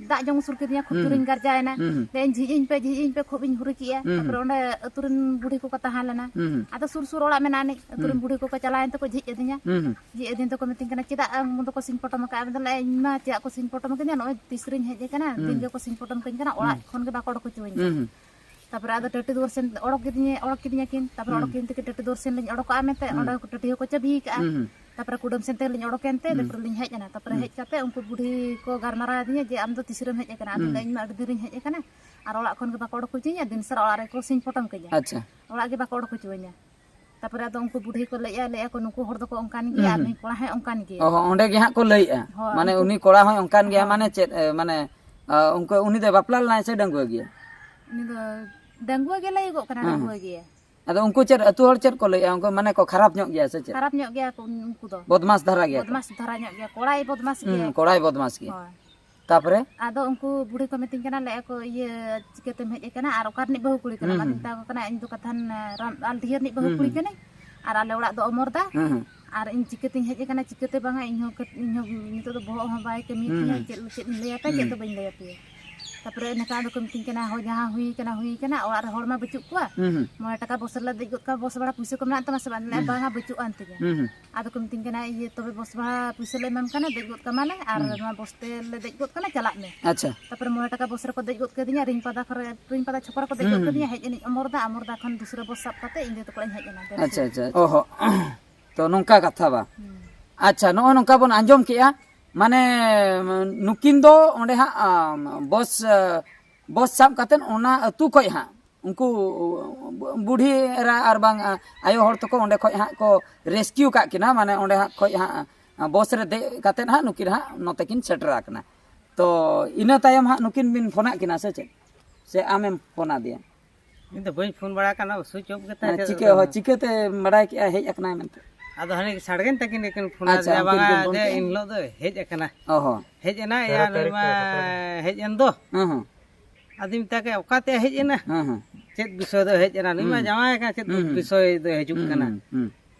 ᱫᱟᱜ ᱡᱚᱢ ᱥᱩᱨ ᱠᱤᱫᱤᱧᱟ, ᱠᱷᱩᱵ ᱦᱩᱸ, ᱡᱳᱨᱤᱧ ᱦᱩᱸ᱾ ᱜᱟᱨᱡᱟᱣ ᱮᱱᱟ᱾ ᱦᱩᱸ, ᱦᱩᱸ᱾ ᱞᱟᱹᱭᱟᱹᱧ, "ᱡᱷᱤᱡ ᱤᱧ ᱯᱮ, ᱡᱷᱤᱡ ᱤᱧ ᱯᱮ", ᱠᱷᱩᱵ ᱤᱧ ᱦᱩᱨᱤ ᱠᱮᱜᱼᱟ᱾ ᱦᱩᱸ, ᱦᱩᱸ᱾ ᱛᱟᱯᱚᱨᱮ ᱚᱸᱰᱮ ᱟᱹᱛᱩ ᱨᱮᱱ ᱵᱩᱰᱷᱤ ᱠᱚᱠᱚ ᱛᱟᱦᱮᱸ ᱞᱮᱱᱟ᱾ ᱦᱩᱸ, ᱦᱩᱸ᱾ ᱟᱫᱚ ᱥᱩᱨ ᱥᱩᱨ ᱚᱲᱟᱜ ᱢᱮᱱᱟᱜ ᱟᱹᱱᱤᱡ, ᱟᱹᱛᱩ ᱨᱮᱱ ᱦᱩᱸ᱾ ᱵᱩᱰᱷᱤ ᱠᱚᱠᱚ ᱪᱟᱞᱟᱣᱮᱱ ᱛᱮᱠᱚ ᱡᱷᱤᱡ ᱟᱹᱫᱤᱧᱟ᱾ ᱦᱩᱸ, ᱦᱩᱸ᱾ ᱡᱷᱤᱡ ᱟᱹᱫᱤᱧ ᱛᱮᱠᱚ ᱢᱤᱛᱟᱹᱧ ᱠᱟᱱᱟ, "ᱪᱮᱫᱟᱜ ᱟᱢ ᱫᱚᱠᱚ ᱥᱤᱧ ᱯᱚᱴᱚᱢ ᱟᱠᱟᱫᱼᱟ?" ᱟᱫᱚ ᱞᱟᱹᱭᱟ, "ᱤᱧ ᱢᱟ ᱪᱮᱫᱟᱜ ᱠᱚ ᱥᱤᱧ ᱯᱚᱴᱚᱢ ᱟᱠᱟᱫᱤᱧᱟ, ᱱᱚᱜᱼᱚᱭ ᱛᱤᱥ ᱨᱤᱧ ᱦᱮᱡ ᱟᱠᱟᱱᱟ, ᱫᱤᱱ ᱦᱩᱸ᱾ ᱜᱮᱠᱚ ᱥᱤᱧ ᱯᱚᱴᱚᱢ ᱠᱟᱹᱧ ᱠᱟᱱᱟ, ᱚᱲᱟᱜ ᱦᱩᱸ᱾ ᱠᱷᱚᱱ ᱜᱮ ᱵᱟᱠᱚ ᱚᱰᱚᱠ ᱦᱚᱪᱚᱣᱟᱹᱧ ᱦᱩᱸ, ᱠᱟᱱᱟ᱾" ᱦᱩᱸ᱾ ᱛᱟᱯᱚᱨᱮ ᱟᱫᱚ ᱴᱟᱹᱴᱤ ᱫᱩᱣᱟᱹᱨ ᱥᱮᱱ ᱚᱰᱚᱠ ᱠᱤᱫᱤᱧᱟ, ᱚᱰᱚᱠ ᱠᱤᱫᱤᱧᱟ ᱠᱤᱱ᱾ ᱛᱟᱯᱚᱨᱮ ᱦᱩᱸ᱾ ᱚᱰᱚᱠ ᱠᱤᱫᱤᱧ ᱛᱮᱠᱤᱱ ᱴᱟᱹᱴᱤ ᱫᱩᱣᱟᱹᱨ ᱥᱮᱱ ᱞᱤᱧ ᱚᱰᱚᱠᱚᱜᱼᱟ ᱢᱮᱱᱛᱮ, ᱦᱩᱸ᱾ ᱚᱸᱰᱮ ᱴᱟᱹᱴᱤ ᱦᱚᱸᱠᱚ ᱪᱟᱹᱵᱤ ᱟᱠᱟᱫᱼᱟ᱾ ᱦᱩᱸ, ᱦᱩᱸ᱾ ᱛᱟᱯᱚᱨᱮ ᱠᱩᱰᱟᱹᱢ ᱥᱮᱱ ᱛᱮᱞᱤᱧ ᱚᱰᱚᱠᱮᱱ ᱛᱮ, ᱦᱩᱸ᱾ ᱫᱮᱯᱨᱮ ᱞᱤᱧ ᱦᱮᱡ ᱮᱱᱟ᱾ ᱛᱟᱯᱚᱨᱮ ᱦᱩᱸ᱾ ᱦᱮᱡ ᱠᱟᱛᱮ ᱩᱱᱠᱩ ᱵᱩᱰᱷᱤ ᱠᱚ ᱜᱟᱞᱢᱟᱨᱟᱣ ᱟᱹᱫᱤᱧᱟ ᱡᱮ, "ᱟᱢ ᱫᱚ ᱛᱤᱥ ᱨᱮᱢ ᱦᱮᱡ ᱟᱠᱟᱱᱟ?" ᱟᱫᱚᱧ ᱦᱩᱸ᱾ ᱞᱟᱹᱭᱟ, "ᱤᱧ ᱢᱟ ᱟᱹᱰᱤ ᱫᱤᱱ ᱨᱤᱧ ᱦᱮᱡ ᱟᱠᱟᱱᱟ, ᱟᱨ ᱚᱲᱟᱜ ᱠᱷᱚᱱ ᱜᱮ ᱵᱟᱠᱚ ᱚᱰᱚᱠ ᱦᱚᱪᱚᱧᱟ, ᱫᱤᱱ ᱥᱟᱨᱟ ᱚᱲᱟᱜ ᱨᱮᱠᱚ ᱥᱤᱧ ᱯᱚᱴᱚᱢ ᱠᱟᱹᱧᱟ᱾ ᱟᱪᱪᱷᱟ᱾ ᱚᱲᱟᱜ ᱜᱮ ᱵᱟᱠᱚ ᱚᱰᱚᱠ ᱦᱚᱪᱚᱣᱟᱹᱧᱟ᱾" ᱛᱟᱯᱚᱨᱮ ᱟᱫᱚ ᱩᱱᱠᱩ ᱵᱩᱰᱷᱤ ᱠᱚ ᱞᱟᱹᱭᱮᱜᱼᱟ, ᱞᱟᱹᱭᱮᱜᱼᱟ ᱠᱚ, "ᱱᱩᱠᱩ ᱦᱚᱲ ᱫᱚᱠᱚ ᱚᱱᱠᱟᱱ ᱜᱮᱭᱟ, ᱦᱩᱸ, ᱟᱨ ᱦᱩᱸ᱾ ᱱᱩᱭ ᱠᱚᱲᱟ ᱦᱚᱸᱭ ᱚᱱᱠᱟᱱ ᱜᱮᱭᱟ᱾" ᱚ, ᱚᱸᱰᱮ ᱜᱮ ᱦᱟᱸᱜ ᱠᱚ ᱞᱟᱹᱭᱮᱜᱼᱟ᱾ ᱦᱳᱭ, ᱢᱟᱱᱮ ᱩᱱᱠᱩ ᱩᱱᱤ ᱠᱚᱲᱟ ᱦᱚᱸᱭ ᱚᱱᱠᱟᱱ ᱜᱮᱭᱟ, ᱦᱳᱭ᱾ ᱢᱟᱱᱮ ᱪᱮᱫ, ᱮ, ᱢᱟᱱᱮ, ᱟ, ᱩᱱᱠᱩ, ᱩᱱᱤ ᱫᱚ ᱵᱟᱯᱞᱟ ᱞᱮᱱᱟᱭ ᱥᱮ ᱰᱟᱺᱜᱩᱣᱟᱹ ᱜᱮᱭᱟ? ᱩᱱᱤ ᱫᱚ ᱰᱟᱺᱜᱩᱣᱟᱹ ᱜᱮ ᱞᱟᱹᱭᱚᱜᱚᱜ ᱠᱟᱱᱟ, ᱦᱮᱸ, ᱦᱮᱸ᱾ ᱰᱟᱺᱜᱩᱣᱟᱹ ᱜᱮᱭᱟ᱾ ᱟᱫᱚ ᱩᱱᱠᱩ ᱪᱮᱫ ᱟᱹᱛᱩ ᱦᱚᱲ ᱪᱮᱫ ᱠᱚ ᱞᱟᱹᱭᱮᱜᱼᱟ? ᱩᱱᱠᱩ ᱢᱟᱱᱮ ᱠᱚ ᱠᱷᱟᱨᱟᱯ ᱧᱚᱜ ᱜᱮᱭᱟ ᱥᱮ ᱪᱮᱫ? ᱠᱷᱟᱨᱟᱯ ᱧᱚᱜ ᱜᱮᱭᱟ ᱠᱚ ᱩᱱᱠᱩ ᱫᱚ᱾ ᱵᱚᱫᱢᱟᱥ ᱫᱷᱟᱨᱟ ᱜᱮᱭᱟ ᱠᱚ? ᱵᱚᱫᱢᱟᱥ ᱫᱷᱟᱨᱟ ᱧᱚᱜ ᱜᱮᱭᱟ, ᱠᱚᱲᱟᱭ ᱵᱚᱫᱢᱟᱥ ᱦᱩᱸ, ᱜᱮᱭᱟ᱾ ᱠᱚᱲᱟᱭ ᱵᱚᱫᱢᱟᱥ ᱜᱮᱭᱟ᱾ ᱦᱳᱭ᱾ ᱛᱟᱯᱚᱨᱮ? ᱟᱫᱚ ᱩᱱᱠᱩ ᱵᱩᱲᱦᱤ ᱠᱚ ᱢᱤᱛᱟᱹᱧ ᱠᱟᱱᱟ, ᱞᱟᱹᱭᱮᱜᱼᱟ ᱠᱚ, "ᱤᱭᱟᱹ, ᱪᱤᱠᱟᱹᱛᱮᱢ ᱦᱮᱡ ᱟᱠᱟᱱᱟ ᱟᱨ ᱚᱠᱟ ᱨᱤᱱᱤᱡ ᱵᱟᱹᱦᱩ ᱠᱩᱲᱤ ᱠᱟᱱᱟᱢ?" ᱦᱩᱸ, ᱟᱫᱚᱧ ᱦᱩᱸ᱾ ᱢᱮᱛᱟ ᱠᱚ ᱠᱟᱱᱟ, "ᱤᱧ ᱫᱚ ᱠᱟᱛᱷᱟᱱ, ᱨᱟᱢ, ᱟᱞᱰᱤᱦᱟᱹ ᱨᱤᱱᱤᱡ ᱵᱟᱹᱦᱩ ᱦᱩᱸ, ᱠᱩᱲᱤ ᱦᱩᱸ᱾ ᱠᱟᱹᱱᱟᱹᱧ ᱟᱨ ᱟᱞᱮ ᱚᱲᱟᱜ ᱫᱚ ᱚᱢᱚᱨᱫᱟ᱾" ᱦᱩᱸ, ᱦᱩᱸ᱾ ᱟᱨ ᱤᱧ ᱪᱤᱠᱟᱹᱛᱤᱧ ᱦᱮᱡ ᱟᱠᱟᱱᱟ, ᱪᱤᱠᱟᱹᱛᱮ ᱵᱟᱝᱟ, ᱤᱧ ᱦᱚᱸ ᱠᱟᱹᱴ-, ᱤᱧ ᱦᱚᱸ ᱱᱤᱛᱚᱜ ᱫᱚ ᱵᱚᱦᱚᱜ ᱦᱚᱸ ᱵᱟᱭ ᱠᱟᱹᱢᱤ ᱦᱩᱸ, ᱛᱤᱧᱟᱹ, ᱦᱩᱸ᱾ ᱪᱮᱫ, ᱪᱮᱫ ᱤᱧ ᱞᱟᱹᱭ ᱟᱯᱮᱭᱟ, ᱪᱮᱫ ᱦᱩᱸ᱾ ᱫᱚ ᱵᱟᱹᱧ ᱞᱟᱹᱭ ᱟᱯᱮᱭᱟ᱾ ᱛᱟᱯᱚᱨᱮ ᱮᱱᱠᱷᱟᱱ ᱟᱫᱚ ᱠᱚ ᱢᱤᱛᱟᱹᱧ ᱠᱟᱱᱟ, "ᱦᱳᱭ, ᱡᱟᱦᱟᱸ ᱦᱩᱭ ᱠᱟᱱᱟ, ᱦᱩᱭ ᱠᱟᱱᱟ, ᱚᱲᱟᱜ ᱨᱮ ᱦᱚᱲ ᱢᱟ ᱵᱟᱹᱪᱩᱜ ᱠᱚᱣᱟ, ᱦᱩᱸ, ᱦᱩᱸ᱾ ᱢᱚᱬᱮ ᱴᱟᱠᱟ ᱵᱚᱥ ᱨᱮᱞᱮ ᱫᱮᱡ ᱜᱚᱫ ᱠᱚᱣᱟ, ᱵᱚᱥ ᱵᱷᱟᱲᱟ ᱯᱩᱭᱥᱟᱹ ᱠᱚ ᱢᱮᱱᱟᱜ ᱛᱟᱢᱟ ᱥᱮ ᱵᱟᱝ?" ᱞᱟᱹᱭᱟ, ᱦᱩᱸ, ᱦᱩᱸ᱾ "ᱵᱟᱝᱟ, ᱵᱟᱹᱪᱩᱜ ᱟᱱ ᱛᱤᱧᱟᱹ᱾" ᱦᱩᱸ, ᱦᱩᱸ᱾ ᱟᱫᱚ ᱠᱚ ᱢᱤᱛᱟᱹᱧ ᱠᱟᱱᱟ, "ᱤᱭᱟᱹ, ᱛᱚᱵᱮ ᱵᱚᱥ ᱵᱷᱟᱲᱟ ᱯᱩᱭᱥᱟᱹ ᱞᱮ ᱮᱢᱟᱢ ᱠᱟᱱᱟ, ᱫᱮᱡ ᱜᱚᱫ ᱠᱟᱢᱟᱞᱮ, ᱟᱨ ᱦᱩᱸ᱾ ᱱᱚᱣᱟ ᱵᱚᱥ ᱛᱮᱞᱮ ᱫᱮᱡ ᱜᱚᱫ ᱠᱟᱢᱟ, ᱪᱟᱞᱟᱜ ᱢᱮ᱾" ᱟᱪᱪᱷᱟ᱾ ᱛᱟᱯᱚᱨᱮ ᱢᱚᱬᱮ ᱴᱟᱠᱟ ᱵᱚᱥ ᱨᱮᱠᱚ ᱫᱮᱡ ᱜᱚᱫ ᱠᱟᱹᱫᱤᱧᱟ, ᱨᱤᱧᱯᱟᱫᱟ ᱠᱚᱨᱮ, ᱨᱤᱧᱯᱟᱫᱟ ᱪᱷᱚᱠᱚ ᱨᱮᱠᱚ ᱫᱮᱡ ᱦᱩᱸ, ᱜᱚᱫ ᱦᱩᱸ, ᱠᱟᱹᱫᱤᱧᱟ, ᱦᱩᱸ᱾ ᱦᱮᱡ ᱮᱱᱟᱹᱧ ᱚᱢᱚᱨᱫᱟ, ᱚᱢᱚᱨᱫᱟ ᱠᱷᱚᱱ ᱫᱩᱥᱨᱟᱹ ᱵᱚᱥ ᱥᱟᱵ ᱠᱟᱛᱮ ᱤᱧ ᱫᱟᱹᱭ ᱛᱟᱠᱚ ᱚᱲᱟᱜ ᱤᱧ ᱦᱮᱡ ᱮᱱᱟ᱾ ᱟᱪᱪᱷᱟ, ᱟᱪᱪᱷᱟ᱾ ᱚ ᱦᱚᱸ᱾ ᱛᱚ ᱱᱚᱝᱠᱟ ᱠᱟᱛᱷᱟ ᱵᱟ? ᱦᱩᱸ᱾ ᱟᱪᱪᱷᱟ, ᱱᱚᱜᱼᱚ ᱱᱚᱝᱠᱟ ᱵᱚᱱ ᱟᱸᱡᱚᱢ ᱠᱮᱜᱼᱟ, ᱢᱟᱱᱮ ᱱᱩᱠᱤᱱ ᱫᱚ ᱚᱸᱰᱮ ᱦᱟᱸᱜ, ᱟᱢ, ᱵᱚᱥ, ᱟ, ᱵᱚᱥ ᱥᱟᱵ ᱠᱟᱛᱮᱫ ᱚᱱᱟ ᱟᱹᱛᱩ ᱠᱷᱚᱡ ᱦᱟᱸᱜ ᱩᱱᱠᱩ ᱵᱩᱰᱷᱤ ᱮᱨᱟ ᱟᱨ ᱵᱟᱝ, ᱟ, ᱟᱭᱳ ᱦᱚᱲ ᱛᱟᱠᱚ ᱚᱸᱰᱮ ᱠᱷᱚᱡ ᱦᱟᱸᱜ ᱠᱚ rescue ᱠᱟᱜ ᱠᱤᱱᱟ, ᱢᱟᱱᱮ ᱚᱸᱰᱮ ᱦᱟᱸᱜ ᱠᱷᱚᱡ ᱦᱟᱸᱜ, ᱟ, ᱵᱚᱥ ᱨᱮ ᱫᱮᱡ ᱠᱟᱛᱮᱫ ᱦᱟᱸᱜ ᱱᱩᱠᱤᱱ ᱦᱟᱸᱜ ᱱᱚᱛᱮ ᱠᱤᱱ ᱥᱮᱴᱮᱨ ᱟᱠᱟᱱᱟ᱾ ᱛᱚ ᱤᱱᱟᱹ ᱛᱟᱭᱚᱢ ᱦᱟᱸᱜ ᱱᱩᱠᱤᱱ ᱵᱤᱱ ᱯᱷᱳᱱᱟᱫ ᱠᱤᱱᱟ ᱥᱮ ᱪᱮᱫ? ᱥᱮ ᱟᱢᱮᱢ ᱯᱷᱳᱱ ᱟᱫᱮᱭᱟ? ᱤᱧ ᱫᱚ ᱵᱟᱹᱧ ᱯᱷᱳᱱ ᱵᱟᱲᱟ ᱟᱠᱟᱱᱟ, switch off ᱜᱮ ᱛᱟᱦᱮᱸ ᱦᱮᱸ, ᱠᱟᱱᱟ᱾ ᱪᱤᱠᱟᱹ, ᱦᱳᱭ, ᱪᱤᱠᱟᱹᱛᱮ ᱵᱟᱰᱟᱭ ᱠᱮᱜᱼᱟ ᱦᱮᱡ ᱟᱠᱟᱱᱟᱭ ᱢᱮᱱᱛᱮ? ᱟᱫᱚ ᱦᱟᱹᱱᱤ ᱥᱟᱲᱜᱮᱧ ᱛᱟᱹᱠᱤᱱ ᱜᱮᱠᱤᱱ ᱯᱷᱳᱱ ᱟᱪᱪᱷᱟ, ᱟᱫᱤᱧᱟ, ᱩᱱᱠᱤᱱ ᱵᱟᱝᱟ ᱠᱤᱱ ᱯᱷᱳᱱ ᱡᱮ ᱠᱮᱜᱼᱟ? ᱮᱱ ᱦᱤᱞᱳᱜ ᱫᱚ ᱦᱮᱡ ᱟᱠᱟᱱᱟ᱾ ᱚ ᱦᱚᱸ᱾ ᱦᱮᱡ ᱮᱱᱟ, ᱛᱮᱨᱚ ᱭᱟ ᱱᱩᱭ ᱛᱟᱹᱨᱤᱠᱷ ᱢᱟ ᱨᱮ ᱥᱮᱴᱮᱨ ᱮᱱᱟ᱾ ᱦᱮᱡ ᱮᱱ ᱫᱚ᱾ ᱦᱮᱸ, ᱦᱮᱸ᱾ ᱟᱫᱚᱧ ᱢᱮᱛᱟ ᱠᱮᱫ, "ᱚᱠᱟᱛᱮ ᱦᱮᱡ ᱮᱱᱟ? ᱦᱮᱸ, ᱦᱮᱸ᱾ ᱪᱮᱫ ᱵᱤᱥᱚᱭ ᱫᱚ ᱦᱮᱡ ᱮᱱᱟ? ᱱᱩᱭ ᱢᱟ ᱦᱩᱸ᱾ ᱡᱟᱶᱟᱭ ᱟᱠᱟᱱᱟ, ᱪᱮᱫ ᱦᱩᱸ, ᱦᱩᱸ᱾ ᱵᱤᱥᱚᱭ ᱫᱚ ᱦᱤᱡᱩᱜ ᱦᱩᱸ, ᱠᱟᱱᱟ?" ᱦᱩᱸ, ᱦᱩᱸ᱾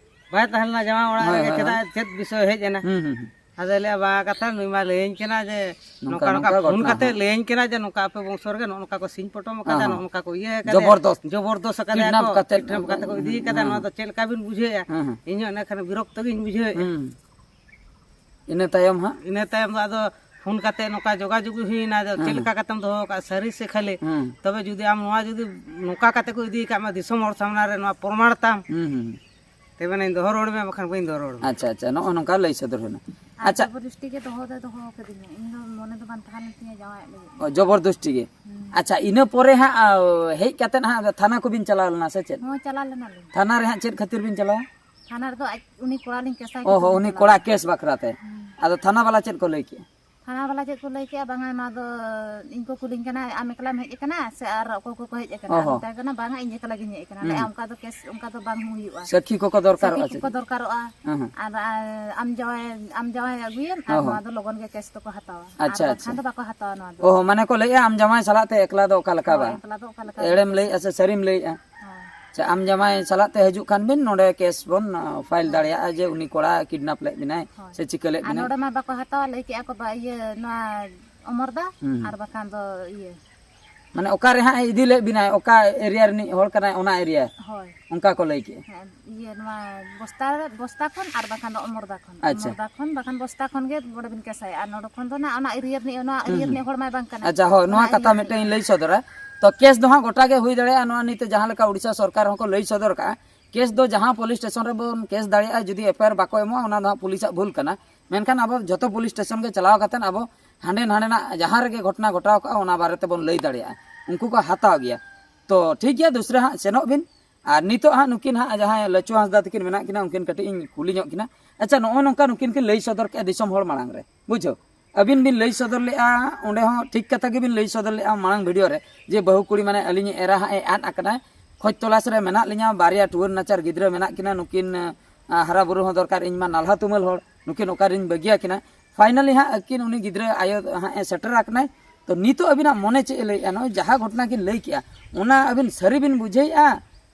ᱵᱟᱭ ᱛᱟᱦᱮᱸ ᱞᱮᱱᱟ ᱡᱟᱶᱟᱭ ᱚᱲᱟᱜ ᱦᱳᱭ, ᱨᱮᱜᱮ, ᱦᱳᱭ, ᱪᱮᱫᱟᱜ, ᱦᱳᱭ᱾ ᱪᱮᱫ ᱵᱤᱥᱚᱭ ᱦᱮᱡ ᱮᱱᱟ? ᱦᱩᱸ, ᱦᱩᱸ, ᱦᱩᱸ᱾ ᱟᱫᱚᱭ ᱞᱟᱹᱭᱟ, "ᱵᱟᱝ, ᱠᱟᱛᱷᱟ ᱱᱩᱭ ᱢᱟ ᱞᱟᱹᱭᱟᱹᱧ ᱠᱟᱱᱟ ᱡᱮ ᱱᱚᱝᱠᱟ, ᱱᱚᱝᱠᱟ, ᱱᱚᱝᱠᱟ ᱱᱚᱝᱠᱟ ᱯᱷᱳᱱ ᱜᱷᱚᱴᱚᱱᱟ, ᱠᱟᱛᱮ ᱦᱮᱸ᱾ ᱞᱟᱹᱭᱟᱹᱧ ᱠᱟᱱᱟ ᱡᱮ ᱱᱚᱝᱠᱟ ᱟᱯᱮ ᱵᱚᱝᱥᱚ ᱨᱮᱜᱮ ᱱᱚᱜᱼᱚ ᱱᱚᱝᱠᱟ ᱠᱚ ᱥᱤᱧ ᱯᱚᱴᱚᱢ ᱟᱠᱟᱫᱟ, ᱦᱮᱸ, ᱦᱮᱸ᱾ ᱱᱚᱜᱼᱚ ᱱᱚᱝᱠᱟ ᱠᱚ ᱤᱭᱟᱹ ᱟᱠᱟᱫᱟ ᱠᱚ, ᱠᱤᱰᱱᱟᱯ ᱠᱟᱛᱮ, ᱠᱤᱰᱱᱟᱯ ᱠᱟᱛᱮ ᱠᱚ ᱤᱫᱤ ᱠᱟᱫᱟ, ᱦᱮᱸ, ᱱᱚᱣᱟ ᱫᱚ ᱪᱮᱫ ᱞᱮᱠᱟ ᱵᱤᱱ ᱵᱩᱡᱷᱟᱹᱣᱮᱫᱼᱟ?" ᱦᱮᱸ, ᱦᱮᱸ᱾ ᱤᱧ ᱦᱚᱸ ᱮᱱᱮᱠᱷᱟᱱ ᱵᱤᱨᱚᱠᱛᱚ ᱜᱤᱧ ᱵᱩᱡᱷᱟᱹᱣᱮᱫᱼᱟ᱾ ᱦᱩᱸ᱾ ᱤᱱᱟᱹ ᱛᱟᱭᱚᱢ ᱦᱟᱸᱜ? ᱤᱱᱟᱹ ᱛᱟᱭᱚᱢ ᱫᱚ ᱟᱫᱚ ᱯᱷᱳᱱ ᱠᱟᱛᱮ ᱱᱚᱝᱠᱟ ᱡᱳᱜᱟᱡᱳᱜᱽ ᱦᱩᱭᱱᱟ, ᱟᱫᱚ ᱦᱮᱸ, ᱪᱮᱫ ᱦᱮᱸ᱾ ᱞᱮᱠᱟ ᱠᱟᱛᱮᱢ ᱫᱚᱦᱚ ᱟᱠᱟᱫᱼᱟ, ᱥᱟᱹᱨᱤ ᱥᱮ ᱠᱷᱟᱹᱞᱤ? ᱦᱮᱸ᱾ ᱛᱚᱵᱮ ᱡᱩᱫᱤ ᱟᱢ ᱱᱚᱣᱟ ᱡᱩᱫᱤ ᱱᱚᱝᱠᱟ ᱠᱟᱛᱮ ᱠᱚ ᱤᱫᱤ ᱟᱠᱟᱫ ᱢᱟ ᱫᱤᱥᱚᱢ ᱦᱚᱲ ᱥᱟᱢᱱᱟ ᱨᱮ, ᱱᱚᱣᱟ ᱯᱨᱚᱢᱟᱬ ᱛᱟᱢ, ᱦᱩᱸ, ᱦᱩᱸ, ᱦᱩᱸ᱾ ᱛᱚᱵᱮ ᱱᱟᱧ ᱫᱚᱦᱚ ᱨᱩᱣᱟᱹᱲ ᱢᱮᱭᱟ, ᱵᱟᱠᱷᱟᱱ ᱵᱟᱹᱧ ᱫᱚᱦᱚ ᱨᱩᱣᱟᱹᱲ ᱢᱮᱭᱟ᱾ ᱟᱪᱪᱷᱟ, ᱟᱪᱪᱷᱟ, ᱱᱚᱜᱼᱚ ᱱᱚᱝᱠᱟ ᱞᱟᱹᱭ ᱥᱚᱫᱚᱨ ᱦᱩᱭᱱᱟ᱾ ᱟᱨ ᱟᱪᱪᱷᱟ᱾ ᱡᱚᱵᱚᱨᱫᱚᱥᱛᱤ ᱜᱮ ᱫᱚᱦᱚ ᱫᱚᱭ ᱫᱚᱦᱚ ᱠᱟᱹᱫᱤᱧᱟ, ᱤᱧ ᱫᱚ ᱢᱚᱱᱮ ᱫᱚ ᱵᱟᱝ ᱛᱟᱦᱮᱸ ᱞᱮᱱ ᱛᱤᱧᱟᱹ ᱡᱟᱶᱟᱭᱚᱜ ᱞᱟᱹᱜᱤᱫ᱾ ᱚ, ᱡᱚᱵᱚᱨᱫᱚᱥᱛᱤ ᱜᱮ? ᱦᱩᱸ᱾ ᱟᱪᱪᱷᱟ, ᱤᱱᱟᱹ ᱯᱚᱨᱮ ᱦᱟᱸᱜ, ᱟ, ᱦᱮᱡ ᱠᱟᱛᱮᱫ ᱦᱟᱸᱜ ᱛᱷᱟᱱᱟ ᱠᱚᱵᱤᱱ ᱪᱟᱞᱟᱣ ᱞᱮᱱᱟ ᱥᱮ ᱪᱮᱫ? ᱦᱚᱸ, ᱪᱟᱞᱟᱣ ᱞᱮᱱᱟᱞᱤᱧ᱾ ᱛᱷᱟᱱᱟ ᱨᱮ ᱦᱟᱸᱜ ᱪᱮᱫ ᱠᱷᱟᱹᱛᱤᱨ ᱵᱤᱱ ᱪᱟᱞᱟᱣᱟ? ᱛᱷᱟᱱᱟ ᱨᱮᱫᱚ ᱟᱡ, ᱩᱱᱤ ᱠᱚᱲᱟ ᱞᱤᱧ ᱠᱮᱥᱟᱭ ᱚ ᱦᱚ, ᱠᱷᱟᱹᱛᱤᱨ ᱩᱱᱤ ᱞᱤᱧ ᱠᱚᱲᱟ ᱪᱟᱞᱟᱣ ᱠᱮᱥ ᱵᱟᱠᱷᱨᱟ ᱛᱮ᱾ ᱦᱩᱸ᱾ ᱟᱫᱚ ᱛᱷᱟᱱᱟ ᱵᱟᱞᱟ ᱪᱮᱫ ᱠᱚ ᱞᱟᱹᱭ ᱠᱮᱜᱼᱟ? ᱛᱷᱟᱱᱟ ᱵᱟᱞᱟ ᱪᱮᱫ ᱠᱚ ᱞᱟᱹᱭ ᱠᱮᱜᱼᱟ, ᱵᱟᱝᱟ, ᱱᱚᱣᱟ ᱫᱚ ᱤᱧ ᱠᱚ ᱠᱩᱞᱤᱧ ᱠᱟᱱᱟ, ᱟᱢ ᱮᱠᱞᱟᱢ ᱦᱮᱡ ᱟᱠᱟᱱᱟ ᱥᱮ ᱟᱨ ᱚᱠᱚᱭ ᱠᱚᱠᱚ ᱦᱮᱡ ᱟᱠᱟᱱᱟ? ᱚ ᱦᱚᱸ᱾ ᱢᱮᱛᱟᱭ ᱠᱟᱱᱟ, "ᱵᱟᱝᱟ, ᱤᱧ ᱮᱠᱞᱟ ᱜᱤᱧ ᱦᱮᱡ ᱟᱠᱟᱱᱟ᱾" ᱦᱩᱸ᱾ ᱞᱟᱹᱭᱟ, "ᱚᱱᱠᱟ ᱫᱚ ᱠᱮᱥ, ᱚᱱᱠᱟ ᱫᱚ ᱵᱟᱝ ᱦᱩᱭᱩᱜᱼᱟ᱾ ᱥᱟᱹᱠᱷᱤ ᱠᱚᱠᱚ ᱫᱚᱨᱠᱟᱨᱚᱜᱼᱟ ᱥᱟᱹᱠᱷᱤ ᱥᱮ ᱠᱚᱠᱚ ᱪᱮᱫ? ᱫᱚᱨᱠᱟᱨᱚᱜᱼᱟ᱾ ᱦᱮᱸ, ᱦᱮᱸ᱾ ᱟᱨ, ᱟᱨ ᱟᱢ ᱡᱟᱶᱟᱭ, ᱟᱢ ᱡᱟᱶᱟᱭ ᱟᱹᱜᱩᱭᱮᱢ, ᱟᱨ ᱚ ᱦᱚᱸ᱾ ᱱᱚᱣᱟ ᱫᱚ ᱞᱚᱜᱚᱱ ᱜᱮ ᱠᱮᱥ ᱫᱚᱠᱚ ᱦᱟᱛᱟᱣᱟ᱾ ᱟᱪᱪᱷᱟ, ᱟᱨ ᱟᱪᱪᱷᱟ᱾ ᱵᱟᱝᱠᱷᱟᱱ ᱫᱚ ᱵᱟᱠᱚ ᱦᱟᱛᱟᱣᱟ ᱱᱚᱣᱟ ᱫᱚ᱾" ᱚ ᱦᱚᱸ, ᱢᱟᱱᱮ ᱠᱚ ᱞᱟᱹᱭᱮᱜᱼᱟ, ᱟᱢ ᱡᱟᱶᱟᱭ ᱥᱟᱞᱟᱜ ᱛᱮ ᱮᱠᱞᱟ ᱫᱚ ᱚᱠᱟ ᱞᱮᱠᱟ ᱦᱳᱭ, ᱵᱟᱝ? ᱮᱠᱞᱟ ᱫᱚ ᱚᱠᱟ ᱞᱮᱠᱟ ᱮᱲᱮᱢ ᱵᱟᱝ? ᱞᱟᱹᱭᱮᱜᱼᱟ ᱥᱮ ᱥᱟᱹᱨᱤᱢ ᱞᱟᱹᱭᱮᱜᱼᱟ? ᱦᱳᱭ᱾ ᱟᱪᱪᱷᱟ, ᱟᱢ ᱡᱟᱢᱟᱭ ᱥᱟᱞᱟᱜ ᱛᱮ ᱦᱤᱡᱩᱜ ᱠᱷᱟᱱ ᱵᱤᱱ, ᱱᱚᱰᱮ ᱠᱮᱥ ᱵᱚᱱ ᱯᱷᱟᱭᱤᱞ ᱫᱟᱲᱮᱭᱟᱜᱼᱟ ᱡᱮ ᱩᱱᱤ ᱠᱚᱲᱟ ᱠᱤᱰᱱᱟᱯ ᱞᱮᱫ ᱵᱤᱱᱟᱭ ᱥᱮ ᱪᱤᱠᱟᱹ ᱞᱮᱫ ᱵᱤᱱᱟᱭ᱾ ᱟᱨ ᱱᱚᱰᱮ ᱢᱟ ᱵᱟᱠᱚ ᱦᱟᱛᱟᱣᱟ, ᱞᱟᱹᱭ ᱠᱮᱜᱼᱟ ᱠᱚ ᱵᱟ-, ᱤᱭᱟᱹ, ᱱᱚᱣᱟ ᱚᱢᱚᱨ ᱫᱟ ᱟᱨ ᱵᱟᱠᱷᱟᱱ ᱫᱚ ᱤᱭᱟᱹ᱾ ᱢᱟᱱᱮ ᱚᱠᱟ ᱨᱮ ᱦᱟᱸᱜ ᱮ ᱤᱫᱤ ᱞᱮᱫ ᱵᱤᱱᱟᱭ, ᱚᱠᱟ ᱮᱨᱤᱭᱟ ᱨᱤᱱᱤᱡ ᱦᱚᱲ ᱠᱟᱱᱟᱭ, ᱚᱱᱟ ᱮᱨᱤᱭᱟ᱾ ᱦᱳᱭ᱾ ᱚᱱᱠᱟ ᱠᱚ ᱞᱟᱹᱭ ᱠᱮᱜᱼᱟ᱾ ᱦᱮᱸ, ᱤᱭᱟᱹ, ᱱᱚᱣᱟ ᱵᱚᱥᱛᱟ, ᱵᱚᱥᱛᱟ ᱠᱷᱚᱱ ᱟᱨ ᱵᱟᱠᱷᱟᱱ ᱫᱚ ᱚᱢᱚᱨ ᱫᱟ ᱠᱷᱚᱱ᱾ ᱟᱪᱪᱷᱟ᱾ ᱚᱢᱚᱨ ᱫᱟ ᱠᱷᱚᱱ ᱵᱟᱠᱷᱟᱱ ᱵᱚᱥᱛᱟ ᱠᱷᱚᱱ ᱜᱮ ᱱᱚᱰᱮ ᱵᱤᱱ ᱠᱮᱥᱟᱭᱟ᱾ ᱟᱨ ᱱᱚᱰᱮ ᱠᱷᱚᱱ ᱫᱚ ᱱᱟᱜ ᱚᱱᱟ ᱮᱨᱤᱭᱟ ᱨᱤᱱᱤᱡ, ᱚᱱᱟ ᱮᱨᱤᱭᱟ ᱨᱤᱱᱤᱡ ᱦᱚᱲ ᱢᱟᱭ ᱵᱟᱝ ᱠᱟᱱᱟ᱾ ᱟᱪᱪᱷᱟ, ᱦᱳᱭ, ᱱᱚᱣᱟ ᱚᱱᱟ ᱠᱟᱛᱷᱟ ᱮᱨᱤᱭᱟ ᱢᱤᱫᱴᱮᱱ ᱤᱧ ᱞᱟᱹᱭ ᱥᱚᱫᱚᱨᱟ᱾ ᱛᱚ ᱠᱮᱥ ᱫᱚ ᱦᱟᱸᱜ ᱜᱚᱴᱟ ᱜᱮ ᱦᱩᱭ ᱫᱟᱲᱮᱭᱟᱜᱼᱟ, ᱱᱚᱣᱟ ᱱᱤᱛ ᱡᱟᱦᱟᱸ ᱞᱮᱠᱟ ᱩᱲᱤᱥᱥᱟ ᱥᱚᱨᱠᱟᱨ ᱦᱚᱸᱠᱚ ᱞᱟᱹᱭ ᱥᱚᱫᱚᱨ ᱠᱟᱜᱼᱟ, ᱠᱮᱥ ᱫᱚ ᱡᱟᱦᱟᱸ ᱯᱩᱞᱤᱥ ᱥᱴᱮᱥᱚᱱ ᱨᱮᱵᱚᱱ ᱠᱮᱥ ᱫᱟᱲᱮᱭᱟᱜᱼᱟ, ᱡᱩᱫᱤ ᱮᱯᱷ ᱟᱭ ᱟᱨ ᱵᱟᱠᱚ ᱮᱢᱚᱜᱼᱟ, ᱚᱱᱟ ᱫᱚ ᱦᱟᱸᱜ ᱯᱩᱞᱤᱥᱟᱜ ᱵᱷᱩᱞ ᱠᱟᱱᱟ᱾ ᱢᱮᱱᱠᱷᱟᱱ ᱟᱵᱚ ᱡᱚᱛᱚ ᱯᱩᱞᱤᱥ ᱥᱴᱮᱥᱚᱱ ᱜᱮ ᱪᱟᱞᱟᱣ ᱠᱟᱛᱮᱫ ᱟᱵᱚ ᱦᱟᱸᱰᱮ ᱱᱟᱸᱰᱮᱱᱟᱜ ᱡᱟᱦᱟᱸ ᱨᱮᱜᱮ ᱜᱷᱚᱴᱚᱱᱟ ᱜᱷᱚᱴᱟᱣ ᱠᱟᱜᱼᱟ, ᱚᱱᱟ ᱵᱟᱨᱮ ᱛᱮᱵᱚᱱ ᱞᱟᱹᱭ ᱫᱟᱲᱮᱭᱟᱜᱼᱟ, ᱩᱱᱠᱩ ᱠᱚ ᱦᱟᱛᱟᱣ ᱜᱮᱭᱟ᱾ ᱛᱚ ᱴᱷᱤᱠ ᱜᱮᱭᱟ, ᱫᱩᱥᱨᱟ ᱦᱟᱸᱜ ᱥᱮᱱᱚᱜ ᱵᱤᱱ᱾ ᱟᱨ ᱱᱤᱛᱚᱜ ᱦᱟᱸᱜ ᱱᱩᱠᱤᱱ ᱦᱟᱸᱜ ᱡᱟᱦᱟᱸᱭ ᱞᱟᱹᱪᱩ ᱦᱟᱸᱥᱫᱟ ᱛᱟᱹᱠᱤᱱ ᱢᱮᱱᱟᱜ ᱠᱤᱱᱟ, ᱩᱱᱠᱤᱱ ᱠᱟᱹᱴᱤᱡ ᱤᱧ ᱠᱩᱞᱤ ᱧᱚᱜ ᱠᱤᱱᱟ᱾ ᱟᱪᱪᱷᱟ, ᱱᱚᱜᱼᱚ ᱱᱚᱝᱠᱟ ᱱᱩᱠᱤᱱ ᱠᱤᱱ ᱞᱟᱹᱭ ᱥᱚᱫᱚᱨ ᱠᱮᱜᱼᱟ ᱫᱤᱥᱚᱢ ᱦᱚᱲ ᱢᱟᱲᱟᱝ ᱨᱮ, ᱵᱩᱡᱷᱟᱹᱣ? ᱟᱹᱵᱤᱱ ᱵᱤᱱ ᱞᱟᱹᱭ ᱥᱚᱫᱚᱨ ᱞᱮᱜᱼᱟ, ᱚᱸᱰᱮ ᱦᱚᱸ ᱴᱷᱤᱠ ᱠᱟᱛᱷᱟ ᱜᱮᱵᱤᱱ ᱞᱟᱹᱭ ᱥᱚᱫᱚᱨ ᱞᱮᱜᱼᱟ ᱢᱟᱲᱟᱝ ᱵᱷᱤᱰᱤᱭᱳ ᱨᱮ, ᱡᱮ ᱵᱟᱹᱦᱩ ᱠᱩᱲᱤ ᱢᱟᱱᱮ ᱟᱹᱞᱤᱧᱤᱡ ᱮᱨᱟ ᱦᱟᱸᱜ ᱮ ᱟᱫ ᱟᱠᱟᱱᱟᱭ, ᱠᱷᱚᱡᱽ ᱛᱚᱞᱟᱥ ᱨᱮ ᱢᱮᱱᱟᱜ ᱞᱤᱧᱟ, ᱵᱟᱨᱭᱟ ᱴᱩᱣᱟᱹᱨ ᱱᱟᱪᱟᱨ ᱜᱤᱫᱽᱨᱟᱹ ᱢᱮᱱᱟᱜ ᱠᱤᱱᱟ, ᱱᱩᱠᱤᱱ, ᱟ, ᱦᱟᱨᱟ ᱵᱩᱨᱩ ᱦᱚᱸ ᱫᱚᱨᱠᱟᱨ, ᱤᱧ ᱢᱟ ᱱᱟᱞᱦᱟ ᱛᱩᱢᱟᱹᱞ ᱦᱚᱲ, ᱱᱩᱠᱤᱱ ᱚᱠᱟᱨᱤᱧ ᱵᱟᱹᱜᱤᱭᱟᱠᱤᱱᱟ? ᱯᱷᱟᱭᱱᱟᱞᱤ ᱦᱟᱸᱜ ᱟᱹᱠᱤᱱ ᱩᱱᱤ ᱜᱤᱫᱽᱨᱟᱹ ᱟᱭᱳ ᱦᱟᱸᱜ ᱮ ᱥᱮᱴᱮᱨ ᱟᱠᱟᱱᱟᱭ᱾ ᱛᱚ ᱱᱤᱛᱚᱜ ᱟᱹᱵᱤᱱᱟᱜ ᱢᱚᱱᱮ ᱪᱮᱫ ᱮ ᱞᱟᱹᱭᱮᱫᱼᱟ? ᱱᱚᱜᱼᱚᱭ ᱡᱟᱦᱟᱸ ᱜᱷᱚᱴᱚᱱᱟ ᱠᱤᱱ ᱞᱟᱹᱭ ᱠᱮᱜᱼᱟ, ᱚᱱᱟ ᱟᱹᱵᱤᱱ ᱥᱟᱹᱨᱤ ᱵᱤᱱ ᱵᱩᱡᱷᱟᱹᱣᱮᱫᱼᱟ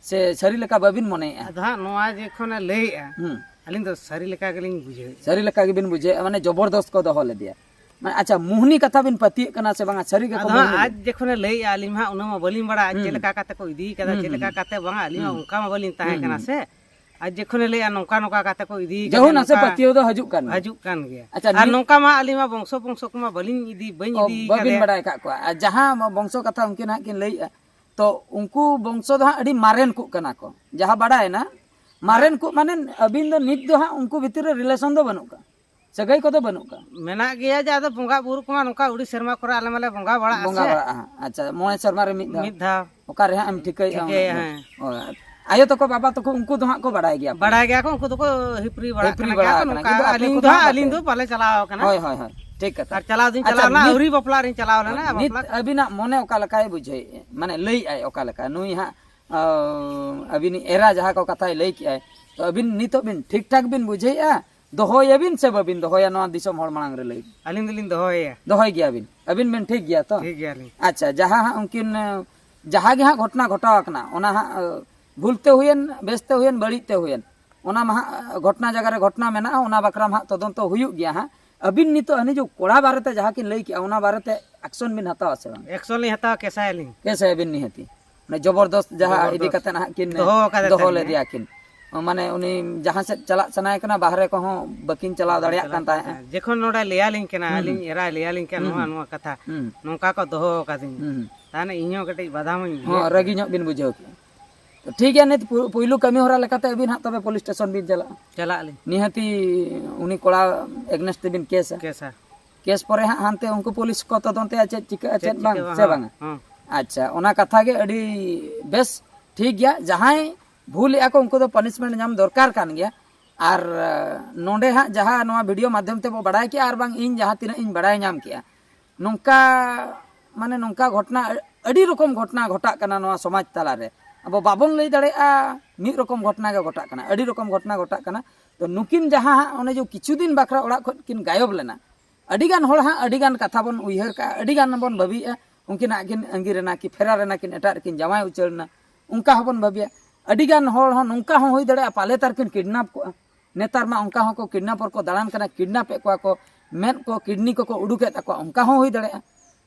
ᱥᱮ ᱥᱟᱹᱨᱤ ᱞᱮᱠᱟ ᱵᱟᱹᱵᱤᱱ ᱢᱚᱱᱮᱭᱮᱫᱼᱟ? ᱟᱫᱚ ᱦᱟᱸᱜ ᱱᱚᱣᱟ ᱡᱚᱠᱷᱚᱱᱮ ᱞᱟᱹᱭᱮᱫᱼᱟ, ᱦᱩᱸ᱾ ᱟᱹᱞᱤᱧ ᱫᱚ ᱥᱟᱹᱨᱤ ᱞᱮᱠᱟ ᱜᱮᱞᱤᱧ ᱵᱩᱡᱷᱟᱹᱣᱮᱫᱼᱟ᱾ ᱥᱟᱹᱨᱤ ᱞᱮᱠᱟ ᱜᱮᱵᱤᱱ ᱵᱩᱡᱷᱟᱹᱣᱮᱫᱼᱟ, ᱢᱟᱱᱮ ᱡᱚᱵᱚᱨᱫᱚᱥᱛ ᱠᱚ ᱫᱚᱦᱚ ᱞᱮᱫᱮᱭᱟ᱾ ᱢᱟᱱᱮ ᱟᱪᱪᱷᱟ, ᱢᱩᱦᱱᱤ ᱠᱟᱛᱷᱟ ᱵᱤᱱ ᱯᱟᱹᱛᱭᱟᱹᱜ ᱠᱟᱱᱟ ᱥᱮ ᱵᱟᱝᱟ? ᱥᱟᱹᱨᱤ ᱜᱮᱠᱚ ᱟᱫᱚ ᱦᱟᱸᱜ ᱢᱩᱦᱱᱤ ᱟᱡ ᱞᱮᱫᱮᱭᱟ? ᱡᱚᱠᱷᱚᱱᱮ ᱞᱟᱹᱭᱮᱫᱼᱟ, ᱟᱹᱞᱤᱧ ᱢᱟ ᱦᱟᱸᱜ ᱩᱱᱟᱹᱜ ᱢᱟ ᱵᱟᱹᱞᱤᱧ ᱵᱟᱲᱟᱭᱟ, ᱦᱩᱸ, ᱪᱮᱫ ᱦᱩᱸ, ᱞᱮᱠᱟ ᱦᱩᱸ᱾ ᱠᱟᱛᱮ ᱠᱚ ᱤᱫᱤ ᱠᱟᱫᱟ, ᱦᱩᱸ, ᱪᱮᱫ ᱦᱩᱸ, ᱞᱮᱠᱟ ᱦᱩᱸ᱾ ᱠᱟᱛᱮ ᱵᱟᱝᱟ, ᱟᱹᱞᱤᱧ ᱢᱟ ᱦᱩᱸ, ᱦᱩᱸ᱾ ᱚᱱᱠᱟ ᱢᱟ ᱵᱟᱹᱞᱤᱧ ᱛᱟᱦᱮᱸ ᱦᱩᱸ, ᱠᱟᱱᱟ ᱦᱩᱸ᱾ ᱥᱮ᱾ ᱟᱡ ᱡᱚᱠᱷᱚᱱᱮ ᱞᱟᱹᱭᱮᱫᱼᱟ, ᱱᱚᱝᱠᱟ ᱱᱚᱝᱠᱟ ᱠᱟᱛᱮ ᱠᱚ ᱤᱫᱤ ᱡᱟᱹᱦᱩ ᱠᱟᱫᱮᱭᱟ, ᱱᱟᱥᱮ ᱱᱚᱝᱠᱟ ᱯᱟᱹᱛᱭᱟᱹᱣ ᱫᱚ ᱦᱤᱡᱩᱜ ᱠᱟᱱ ᱜᱮᱭᱟ᱾ ᱦᱤᱡᱩᱜ ᱠᱟᱱ ᱜᱮᱭᱟ᱾ ᱟᱪᱪᱷᱟ, ᱟᱨ ᱱᱤᱛ ᱱᱚᱝᱠᱟ ᱢᱟ ᱟᱹᱞᱤᱧ ᱢᱟ ᱵᱚᱝᱥᱚ ᱵᱚᱝᱥᱚ ᱠᱚᱢᱟ ᱵᱟᱹᱞᱤᱧ ᱤᱫᱤ, ᱵᱟᱹᱧ ᱚ, ᱤᱫᱤ ᱵᱟᱹᱵᱤᱱ ᱠᱟᱫᱮᱭᱟ᱾ ᱵᱟᱲᱟᱭ ᱟᱠᱟᱫ ᱠᱚᱣᱟ᱾ ᱟᱨ ᱡᱟᱦᱟᱸ ᱵᱚᱝᱥᱚ ᱠᱟᱛᱷᱟ ᱩᱱᱠᱤᱱ ᱦᱟᱸᱜ ᱠᱤᱱ ᱞᱟᱹᱭᱮᱫᱼᱟ, ᱛᱚ ᱩᱱᱠᱩ ᱵᱚᱝᱥᱚ ᱫᱚ ᱦᱟᱸᱜ ᱟᱹᱰᱤ ᱢᱟᱨᱮᱱ ᱠᱚᱜ ᱠᱟᱱᱟ ᱠᱚ᱾ ᱡᱟᱦᱟᱸ ᱵᱟᱲᱟᱭᱮᱱᱟ, ᱢᱟᱨᱮᱱ ᱠᱚ ᱢᱟᱱᱮ ᱟᱹᱵᱤᱱ ᱫᱚ ᱱᱤᱛ ᱫᱚ ᱦᱟᱸᱜ ᱩᱱᱠᱩ ᱵᱷᱤᱛᱤᱨ ᱨᱮ ᱨᱤᱞᱮᱥᱚᱱ ᱫᱚ ᱵᱟᱹᱱᱩᱜ ᱠᱟᱜ, ᱥᱟᱹᱜᱟᱹᱭ ᱠᱚᱫᱚ ᱵᱟᱹᱱᱩᱜ ᱠᱟᱜ᱾ ᱢᱮᱱᱟᱜ ᱜᱮᱭᱟ, ᱡᱮ ᱟᱫᱚ ᱵᱚᱸᱜᱟ ᱵᱩᱨᱩ ᱠᱚᱢᱟ ᱱᱚᱝᱠᱟ ᱟᱹᱰᱤ ᱥᱮᱨᱢᱟ ᱠᱚᱨᱮ ᱟᱞᱮ ᱢᱟᱞᱮ ᱵᱚᱸᱜᱟ ᱵᱟᱲᱟᱜᱼᱟ ᱵᱚᱸᱜᱟ ᱥᱮ᱾ ᱵᱟᱲᱟᱜᱼᱟ ᱦᱟᱸᱜ᱾ ᱟᱪᱪᱷᱟ, ᱢᱚᱬᱮ ᱥᱮᱨᱢᱟ ᱨᱮ ᱢᱤᱫ ᱫᱷᱟᱣ᱾ ᱢᱤᱫ ᱫᱷᱟᱣ᱾ ᱚᱠᱟ ᱨᱮ ᱦᱟᱸᱜ ᱮᱢ ᱴᱷᱤᱠᱟᱹᱭᱮᱫᱼᱟ ᱚᱱᱟ ᱴᱷᱤᱠᱟᱹᱭᱟ, ᱫᱚ? ᱦᱮᱸ᱾ ᱚ, ᱟᱭᱳ ᱛᱟᱠᱚ, ᱵᱟᱵᱟ ᱛᱟᱠᱚ, ᱩᱱᱠᱩ ᱫᱚ ᱦᱟᱸᱜ ᱠᱚ ᱵᱟᱲᱟᱭ ᱜᱮᱭᱟ ᱯᱮ? ᱵᱟᱲᱟᱭ ᱜᱮᱭᱟ ᱠᱚ, ᱩᱱᱠᱩ ᱫᱚᱠᱚ ᱦᱤᱯᱨᱤ ᱵᱟᱲᱟᱜ ᱦᱤᱯᱨᱤ ᱠᱟᱱᱟ᱾ ᱵᱟᱲᱟ ᱠᱮᱭᱟ ᱠᱚ ᱟᱠᱟᱱᱟ, ᱱᱚᱝᱠᱟ, ᱠᱤᱱᱛᱩ ᱟᱯᱮ ᱟᱹᱞᱤᱧ ᱠᱚᱫᱚ ᱫᱚ ᱦᱟᱸᱜ ᱦᱟᱸᱜ ᱟᱹᱞᱤᱧ ᱵᱟᱯᱮ ᱫᱚ ᱵᱟᱞᱮ ᱪᱟᱞᱟᱣ ᱠᱟᱱᱟ᱾ ᱦᱳᱭ, ᱦᱳᱭ, ᱦᱳᱭ, ᱴᱷᱤᱠ ᱠᱟᱛᱷᱟ᱾ ᱟᱨ ᱪᱟᱞᱟᱣ ᱫᱩᱧ ᱟᱪᱪᱷᱟ, ᱪᱟᱞᱟᱣ ᱞᱮᱱᱟ, ᱱᱤᱛ ᱟᱹᱣᱨᱤ ᱵᱟᱯᱞᱟ ᱨᱤᱧ ᱪᱟᱞᱟᱣ ᱞᱮᱱᱟ, ᱱᱤᱛ ᱵᱟᱯᱞᱟ ᱟᱹᱵᱤᱱᱟᱜ ᱢᱚᱱᱮ ᱚᱠᱟ ᱞᱮᱠᱟᱭ ᱵᱩᱡᱷᱟᱹᱣᱮᱫᱼᱟ? ᱢᱟᱱᱮ ᱞᱟᱹᱭᱮᱫᱼᱟᱭ ᱚᱠᱟ ᱞᱮᱠᱟ? ᱱᱩᱭ ᱦᱟᱸᱜ, ᱟᱹ, ᱟᱹᱵᱤᱱᱤᱡ ᱮᱨᱟ ᱡᱟᱦᱟᱸ ᱠᱚ ᱠᱟᱛᱷᱟᱭ ᱞᱟᱹᱭ ᱠᱮᱜᱼᱟᱭ, ᱛᱚ ᱟᱹᱵᱤᱱ ᱱᱤᱛᱚᱜ ᱵᱤᱱ ᱴᱷᱤᱠ ᱴᱷᱟᱠ ᱵᱤᱱ ᱵᱩᱡᱷᱟᱹᱣᱮᱫᱼᱟ? ᱫᱚᱦᱚᱭᱟᱵᱤᱱ ᱥᱮ ᱵᱟᱹᱵᱤᱱ ᱫᱚᱦᱚᱭᱟ ᱱᱚᱣᱟ ᱫᱤᱥᱚᱢ ᱦᱚᱲ ᱢᱟᱲᱟᱝ ᱨᱮ ᱞᱟᱹᱭ ᱵᱤᱱ? ᱟᱹᱞᱤᱧ ᱫᱚᱞᱤᱧ ᱫᱚᱦᱚᱭᱮᱭᱟ᱾ ᱫᱚᱦᱚᱭ ᱜᱮᱭᱟᱵᱤᱱ? ᱟᱹᱵᱤᱱ ᱵᱤᱱ ᱴᱷᱤᱠ ᱜᱮᱭᱟ ᱛᱚ? ᱴᱷᱤᱠ ᱜᱮᱭᱟᱞᱤᱧ᱾ ᱟᱪᱪᱷᱟ, ᱡᱟᱦᱟᱸ ᱦᱟᱸᱜ ᱩᱱᱠᱤᱱ, ᱟᱹ, ᱡᱟᱦᱟᱸ ᱜᱮ ᱦᱟᱸᱜ ᱜᱷᱚᱴᱚᱱᱟ ᱜᱷᱚᱴᱟᱣ ᱟᱠᱟᱱᱟ, ᱚᱱᱟ ᱦᱟᱸᱜ, ᱟᱹ, ᱵᱷᱩᱞ ᱛᱮ ᱦᱩᱭᱮᱱ, ᱵᱮᱥ ᱛᱮ ᱦᱩᱭᱮᱱ, ᱵᱟᱹᱲᱤᱡ ᱛᱮ ᱦᱩᱭᱮᱱ, ᱚᱱᱟ ᱢᱟ ᱦᱟᱸᱜ ᱜᱷᱚᱴᱱᱟ ᱡᱟᱭᱜᱟ ᱨᱮ ᱜᱷᱚᱴᱱᱟ ᱢᱮᱱᱟᱜᱼᱟ, ᱚᱱᱟ ᱵᱟᱠᱷᱨᱟ ᱢᱟ ᱦᱟᱸᱜ ᱛᱚᱫᱚᱱᱛᱚ ᱦᱩᱭᱩᱜ ᱜᱮᱭᱟ ᱦᱟᱸᱜ᱾ ᱟᱹᱵᱤᱱ ᱱᱤᱛᱚᱜ ᱦᱟᱹᱱᱤ ᱡᱮ ᱠᱚᱲᱟ ᱵᱟᱨᱮᱛᱮ ᱡᱟᱦᱟᱸ ᱠᱤᱱ ᱞᱟᱹᱭ ᱠᱮᱜᱼᱟ, ᱚᱱᱟ ᱵᱟᱨᱮᱛᱮ ᱮᱠᱥᱚᱱ ᱵᱤᱱ ᱦᱟᱛᱟᱣᱟ ᱥᱮ ᱵᱟᱝ? ᱮᱠᱥᱚᱱ ᱞᱤᱧ ᱦᱟᱛᱟᱣᱟ, ᱠᱮᱥᱟᱭᱟᱞᱤᱧ᱾ ᱠᱮᱥᱟᱭᱟᱵᱤᱱ ᱱᱤᱦᱟᱹᱛᱤ᱾ ᱚᱱᱟ ᱡᱚᱵᱚᱨᱫᱚᱥᱛ ᱡᱟᱦᱟᱸ ᱤᱫᱤ ᱡᱚᱵᱚᱨᱫᱚᱥᱛ᱾ ᱠᱟᱛᱮ ᱦᱟᱸᱜ ᱠᱤᱱ ᱫᱚᱦᱚ ᱟᱠᱟᱫᱮ ᱫᱚᱦᱚ ᱛᱟᱦᱮᱸᱫ᱾ ᱞᱮᱫᱮᱭᱟ ᱠᱤᱱ, ᱢᱟᱱᱮ ᱩᱱᱤ ᱡᱟᱦᱟᱸ ᱥᱮᱫ ᱪᱟᱞᱟᱜ ᱥᱟᱱᱟᱭᱮ ᱠᱟᱱᱟ, ᱵᱟᱦᱨᱮ ᱠᱚᱦᱚᱸ ᱵᱟᱹᱠᱤᱱ ᱪᱟᱞᱟᱣ ᱫᱟᱲᱮᱭᱟᱜ ᱠᱟᱱ ᱛᱟᱦᱮᱸᱫ᱾ ᱡᱚᱠᱷᱚᱱ ᱱᱚᱰᱮ ᱞᱟᱹᱭᱟᱞᱤᱧ ᱠᱟᱱᱟ, ᱦᱩᱸ᱾ ᱟᱹᱞᱤᱧ ᱮᱨᱟᱭ ᱞᱟᱹᱭᱟᱞᱤᱧ ᱠᱟᱱᱟ, ᱦᱩᱸ᱾ ᱱᱚᱣᱟ ᱱᱚᱣᱟ ᱠᱟᱛᱷᱟ ᱦᱩᱸ᱾ ᱱᱚᱝᱠᱟ ᱠᱚ ᱫᱚᱦᱚ ᱟᱠᱟᱫᱤᱧ, ᱦᱩᱸ᱾ ᱛᱟᱦᱚᱞᱮ ᱤᱧ ᱦᱚᱸ ᱠᱟᱹᱴᱤᱡ ᱵᱟᱫᱷᱟ ᱢᱟᱧ ᱦᱚᱸ, ᱵᱩᱡᱷᱟᱹᱣ ᱨᱟᱹᱜᱤ ᱠᱮᱫᱟ᱾ ᱧᱚᱜ ᱵᱤᱱ ᱵᱩᱡᱷᱟᱹᱣ ᱠᱮᱫᱟ᱾ ᱛᱚ ᱴᱷᱤᱠ ᱜᱮᱭᱟ, ᱱᱤᱛ ᱯᱩ- ᱯᱩᱭᱞᱩ ᱠᱟᱹᱢᱤ ᱦᱚᱨᱟ ᱞᱮᱠᱟᱛᱮ ᱟᱹᱵᱤᱱ ᱦᱟᱸᱜ ᱛᱚᱵᱮ ᱯᱩᱞᱤᱥ ᱥᱴᱮᱥᱚᱱ ᱵᱤᱱ ᱪᱟᱞᱟᱜᱼᱟ᱾ ᱪᱟᱞᱟᱜ ᱟᱹᱞᱤᱧ᱾ ᱱᱤᱦᱟᱹᱛᱤ ᱩᱱᱤ ᱠᱚᱲᱟ ᱮᱜᱱᱮᱥᱴ ᱛᱮᱵᱤᱱ ᱠᱮᱥᱟ᱾ ᱠᱮᱥᱟ᱾ ᱠᱮᱥ ᱯᱚᱨᱮ ᱦᱟᱸᱜ ᱦᱟᱱᱛᱮ ᱩᱱᱠᱩ ᱯᱩᱞᱤᱥ ᱠᱚ ᱛᱚᱫᱚᱱᱛᱮᱭᱟ ᱪᱮᱫ ᱪᱤᱠᱟᱹᱜᱼᱟ, ᱪᱮᱫ ᱵᱟᱝ, ᱥᱮ ᱵᱟᱝᱟ? ᱦᱚᱸ᱾ ᱟᱪᱪᱷᱟ, ᱚᱱᱟ ᱠᱟᱛᱷᱟ ᱜᱮ ᱟᱹᱰᱤ ᱵᱮᱥ, ᱴᱷᱤᱠ ᱜᱮᱭᱟ᱾ ᱡᱟᱦᱟᱸᱭ ᱵᱷᱩᱞᱮᱜᱼᱟ ᱠᱚ, ᱩᱱᱠᱩ ᱫᱚ ᱯᱟᱱᱤᱥᱢᱮᱱᱴ ᱧᱟᱢ ᱫᱚᱨᱠᱟᱨ ᱠᱟᱱ ᱜᱮᱭᱟ᱾ ᱟᱨ ᱱᱚᱰᱮ ᱦᱟᱸᱜ ᱡᱟᱦᱟᱸ ᱱᱚᱣᱟ ᱵᱷᱤᱰᱤᱭᱳ ᱢᱟᱫᱽᱫᱷᱚᱢ ᱛᱮᱵᱚ ᱵᱟᱲᱟᱭ ᱠᱮᱜᱼᱟ, ᱟᱨ ᱵᱟᱝ ᱤᱧ ᱡᱟᱦᱟᱸ ᱛᱤᱱᱟᱹᱜ ᱤᱧ ᱵᱟᱲᱟᱭ ᱧᱟᱢ ᱠᱮᱜᱼᱟ, ᱱᱚᱝᱠᱟ, ᱢᱟᱱᱮ ᱱᱚᱝᱠᱟ ᱜᱷᱚᱴᱱᱟ, ᱟᱹᱰᱤ ᱨᱚᱠᱚᱢ ᱜᱷᱚᱴᱱᱟ ᱜᱷᱚᱴᱟᱜ ᱠᱟᱱᱟ ᱱᱚᱣᱟ ᱥᱚᱢᱟᱡᱽ ᱛᱟᱞᱟᱨᱮ᱾ ᱟᱵᱚ ᱵᱟᱵᱚᱱ ᱞᱟᱹᱭ ᱫᱟᱲᱮᱭᱟᱜᱼᱟ, ᱢᱤᱫ ᱨᱚᱠᱚᱢ ᱜᱷᱚᱴᱱᱟ ᱜᱮ ᱜᱷᱚᱴᱟᱜ ᱠᱟᱱᱟ, ᱟᱹᱰᱤ ᱨᱚᱠᱚᱢ ᱜᱷᱚᱴᱱᱟ ᱜᱷᱚᱴᱟᱜ ᱠᱟᱱᱟ᱾ ᱛᱚ ᱱᱩᱠᱤᱱ ᱡᱟᱦᱟᱸ ᱦᱟᱸᱜ ᱚᱱᱮ ᱡᱮ ᱠᱤᱪᱷᱩ ᱫᱤᱱ ᱵᱟᱠᱷᱨᱟ ᱚᱲᱟᱜ ᱠᱷᱚᱱ ᱠᱤᱱ ᱜᱟᱭᱚᱵ ᱞᱮᱱᱟ, ᱟᱹᱰᱤ ᱜᱟᱱ ᱦᱚᱲ ᱦᱟᱸᱜ ᱟᱹᱰᱤ ᱜᱟᱱ ᱠᱟᱛᱷᱟ ᱵᱚᱱ ᱩᱭᱦᱟᱹᱨ ᱠᱟᱜᱼᱟ, ᱟᱹᱰᱤ ᱜᱟᱱ ᱵᱚᱱ ᱵᱷᱟᱹᱵᱤᱭᱮᱜᱼᱟ, ᱩᱱᱠᱤᱱ ᱦᱟᱸᱜ ᱠᱤᱱ ᱟᱸᱜᱤᱨ ᱮᱱᱟ ᱠᱤ ᱯᱷᱮᱨᱟᱨ ᱮᱱᱟ ᱠᱤᱱ, ᱮᱴᱟᱜ ᱨᱮᱠᱤᱱ ᱡᱟᱶᱟᱭ ᱩᱪᱟᱹᱲ ᱮᱱᱟ, ᱚᱱᱠᱟ ᱦᱚᱸᱵᱚᱱ ᱵᱷᱟᱹᱵᱤᱭᱟ᱾ ᱟᱹᱰᱤ ᱜᱟᱱ ᱦᱚᱲ ᱦᱚᱸ ᱱᱚᱝᱠᱟ ᱦᱚᱸ ᱦᱩᱭ ᱫᱟᱲᱮᱭᱟᱜᱼᱟ, ᱯᱟᱞᱮ ᱛᱟᱨ ᱠᱤᱱ ᱠᱤᱰᱱᱟᱯ ᱠᱚᱜᱼᱟ᱾ ᱱᱮᱛᱟᱨ ᱢᱟ ᱚᱱᱠᱟ ᱦᱚᱸᱠᱚ ᱠᱤᱰᱱᱟᱯᱚᱨ ᱠᱚ ᱫᱟᱬᱟᱱ ᱠᱟᱱᱟ, ᱠᱤᱰᱱᱟᱯᱮᱫ ᱠᱚᱣᱟ ᱠᱚ, ᱢᱮᱫ ᱠᱚ ᱠᱤᱰᱱᱤ ᱠᱚᱠᱚ ᱩᱰᱩᱠᱮᱫ ᱛᱟᱠᱚᱣᱟ, ᱚᱱᱠᱟ ᱦᱚᱸ ᱦᱩᱭ ᱫᱟᱲᱮᱭᱟᱜᱼᱟ᱾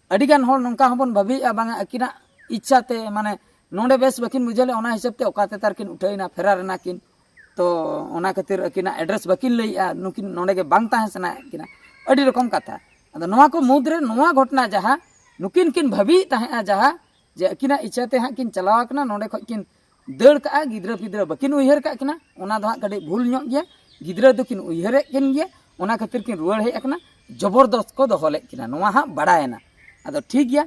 ᱟᱹᱰᱤ ᱜᱟᱱ ᱦᱚᱲ ᱱᱚᱝᱠᱟ ᱦᱚᱸᱵᱚᱱ ᱵᱷᱟᱹᱵᱤᱭᱮᱫᱼᱟ, ᱵᱟᱝᱟ ᱟᱹᱠᱤᱱᱟᱜ ᱤᱪᱪᱷᱟ ᱛᱮ, ᱢᱟᱱᱮ ᱱᱚᱰᱮ ᱵᱮᱥ ᱵᱟᱹᱠᱤᱱ ᱵᱩᱡᱷᱟᱹᱣ ᱞᱮᱫ, ᱚᱱᱟ ᱦᱤᱥᱟᱹᱵ ᱛᱮ ᱚᱠᱟ ᱛᱮᱛᱟᱨ ᱠᱤᱱ ᱩᱴᱷᱟᱹᱭᱮᱱᱟ, ᱯᱷᱮᱨᱟᱨ ᱮᱱᱟ ᱠᱤᱱ᱾ ᱛᱚ ᱚᱱᱟ ᱠᱷᱟᱹᱛᱤᱨ ᱟᱹᱠᱤᱱᱟᱜ ᱮᱰᱨᱮᱥ ᱵᱟᱹᱠᱤᱱ ᱞᱟᱹᱭᱮᱫᱼᱟ, ᱱᱩᱠᱤᱱ ᱱᱚᱰᱮ ᱜᱮ ᱵᱟᱝ ᱛᱟᱦᱮᱸ ᱥᱟᱱᱟᱭᱮᱫ ᱠᱤᱱᱟ, ᱟᱹᱰᱤ ᱨᱚᱠᱚᱢ ᱠᱟᱛᱷᱟ᱾ ᱟᱫᱚ ᱱᱚᱣᱟ ᱠᱚ ᱢᱩᱫᱽᱨᱮ ᱱᱚᱣᱟ ᱜᱷᱚᱴᱱᱟ ᱡᱟᱦᱟᱸ ᱱᱩᱠᱤᱱ ᱠᱤᱱ ᱵᱷᱟᱹᱵᱤᱭᱮᱫ ᱛᱟᱦᱮᱸᱫᱼᱟ, ᱡᱟᱦᱟᱸ ᱡᱮ ᱟᱹᱠᱤᱱᱟᱜ ᱤᱪᱪᱷᱟ ᱛᱮ ᱦᱟᱸᱜ ᱠᱤᱱ ᱪᱟᱞᱟᱣ ᱟᱠᱟᱱᱟ, ᱱᱚᱰᱮ ᱠᱷᱚᱡ ᱠᱤᱱ ᱫᱟᱹᱲ ᱠᱟᱜᱼᱟ, ᱜᱤᱫᱽᱨᱟᱹ ᱯᱤᱫᱽᱨᱟᱹ ᱵᱟᱹᱠᱤᱱ ᱩᱭᱦᱟᱹᱨ ᱠᱟᱜ ᱠᱤᱱᱟ, ᱚᱱᱟ ᱫᱚ ᱦᱟᱸᱜ ᱠᱟᱹᱴᱤᱡ ᱵᱷᱩᱞ ᱧᱚᱜ ᱜᱮᱭᱟ᱾ ᱜᱤᱫᱽᱨᱟᱹ ᱫᱚᱠᱤᱱ ᱩᱭᱦᱟᱹᱨᱮᱫ ᱠᱤᱱ ᱜᱮᱭᱟ, ᱚᱱᱟ ᱠᱷᱟᱹᱛᱤᱨ ᱠᱤᱱ ᱨᱩᱣᱟᱹᱲ ᱦᱮᱡ ᱟᱠᱟᱱᱟ, ᱡᱚᱵᱚᱨᱫᱚᱥᱛ ᱠᱚ ᱫᱚᱦᱚ ᱞᱮᱫ ᱠᱤᱱᱟ, ᱱᱚᱣᱟ ᱦᱟᱸᱜ ᱵᱟᱲᱟᱭᱮᱱᱟ᱾ ᱟᱫᱚ ᱴᱷᱤᱠ ᱜᱮᱭᱟ,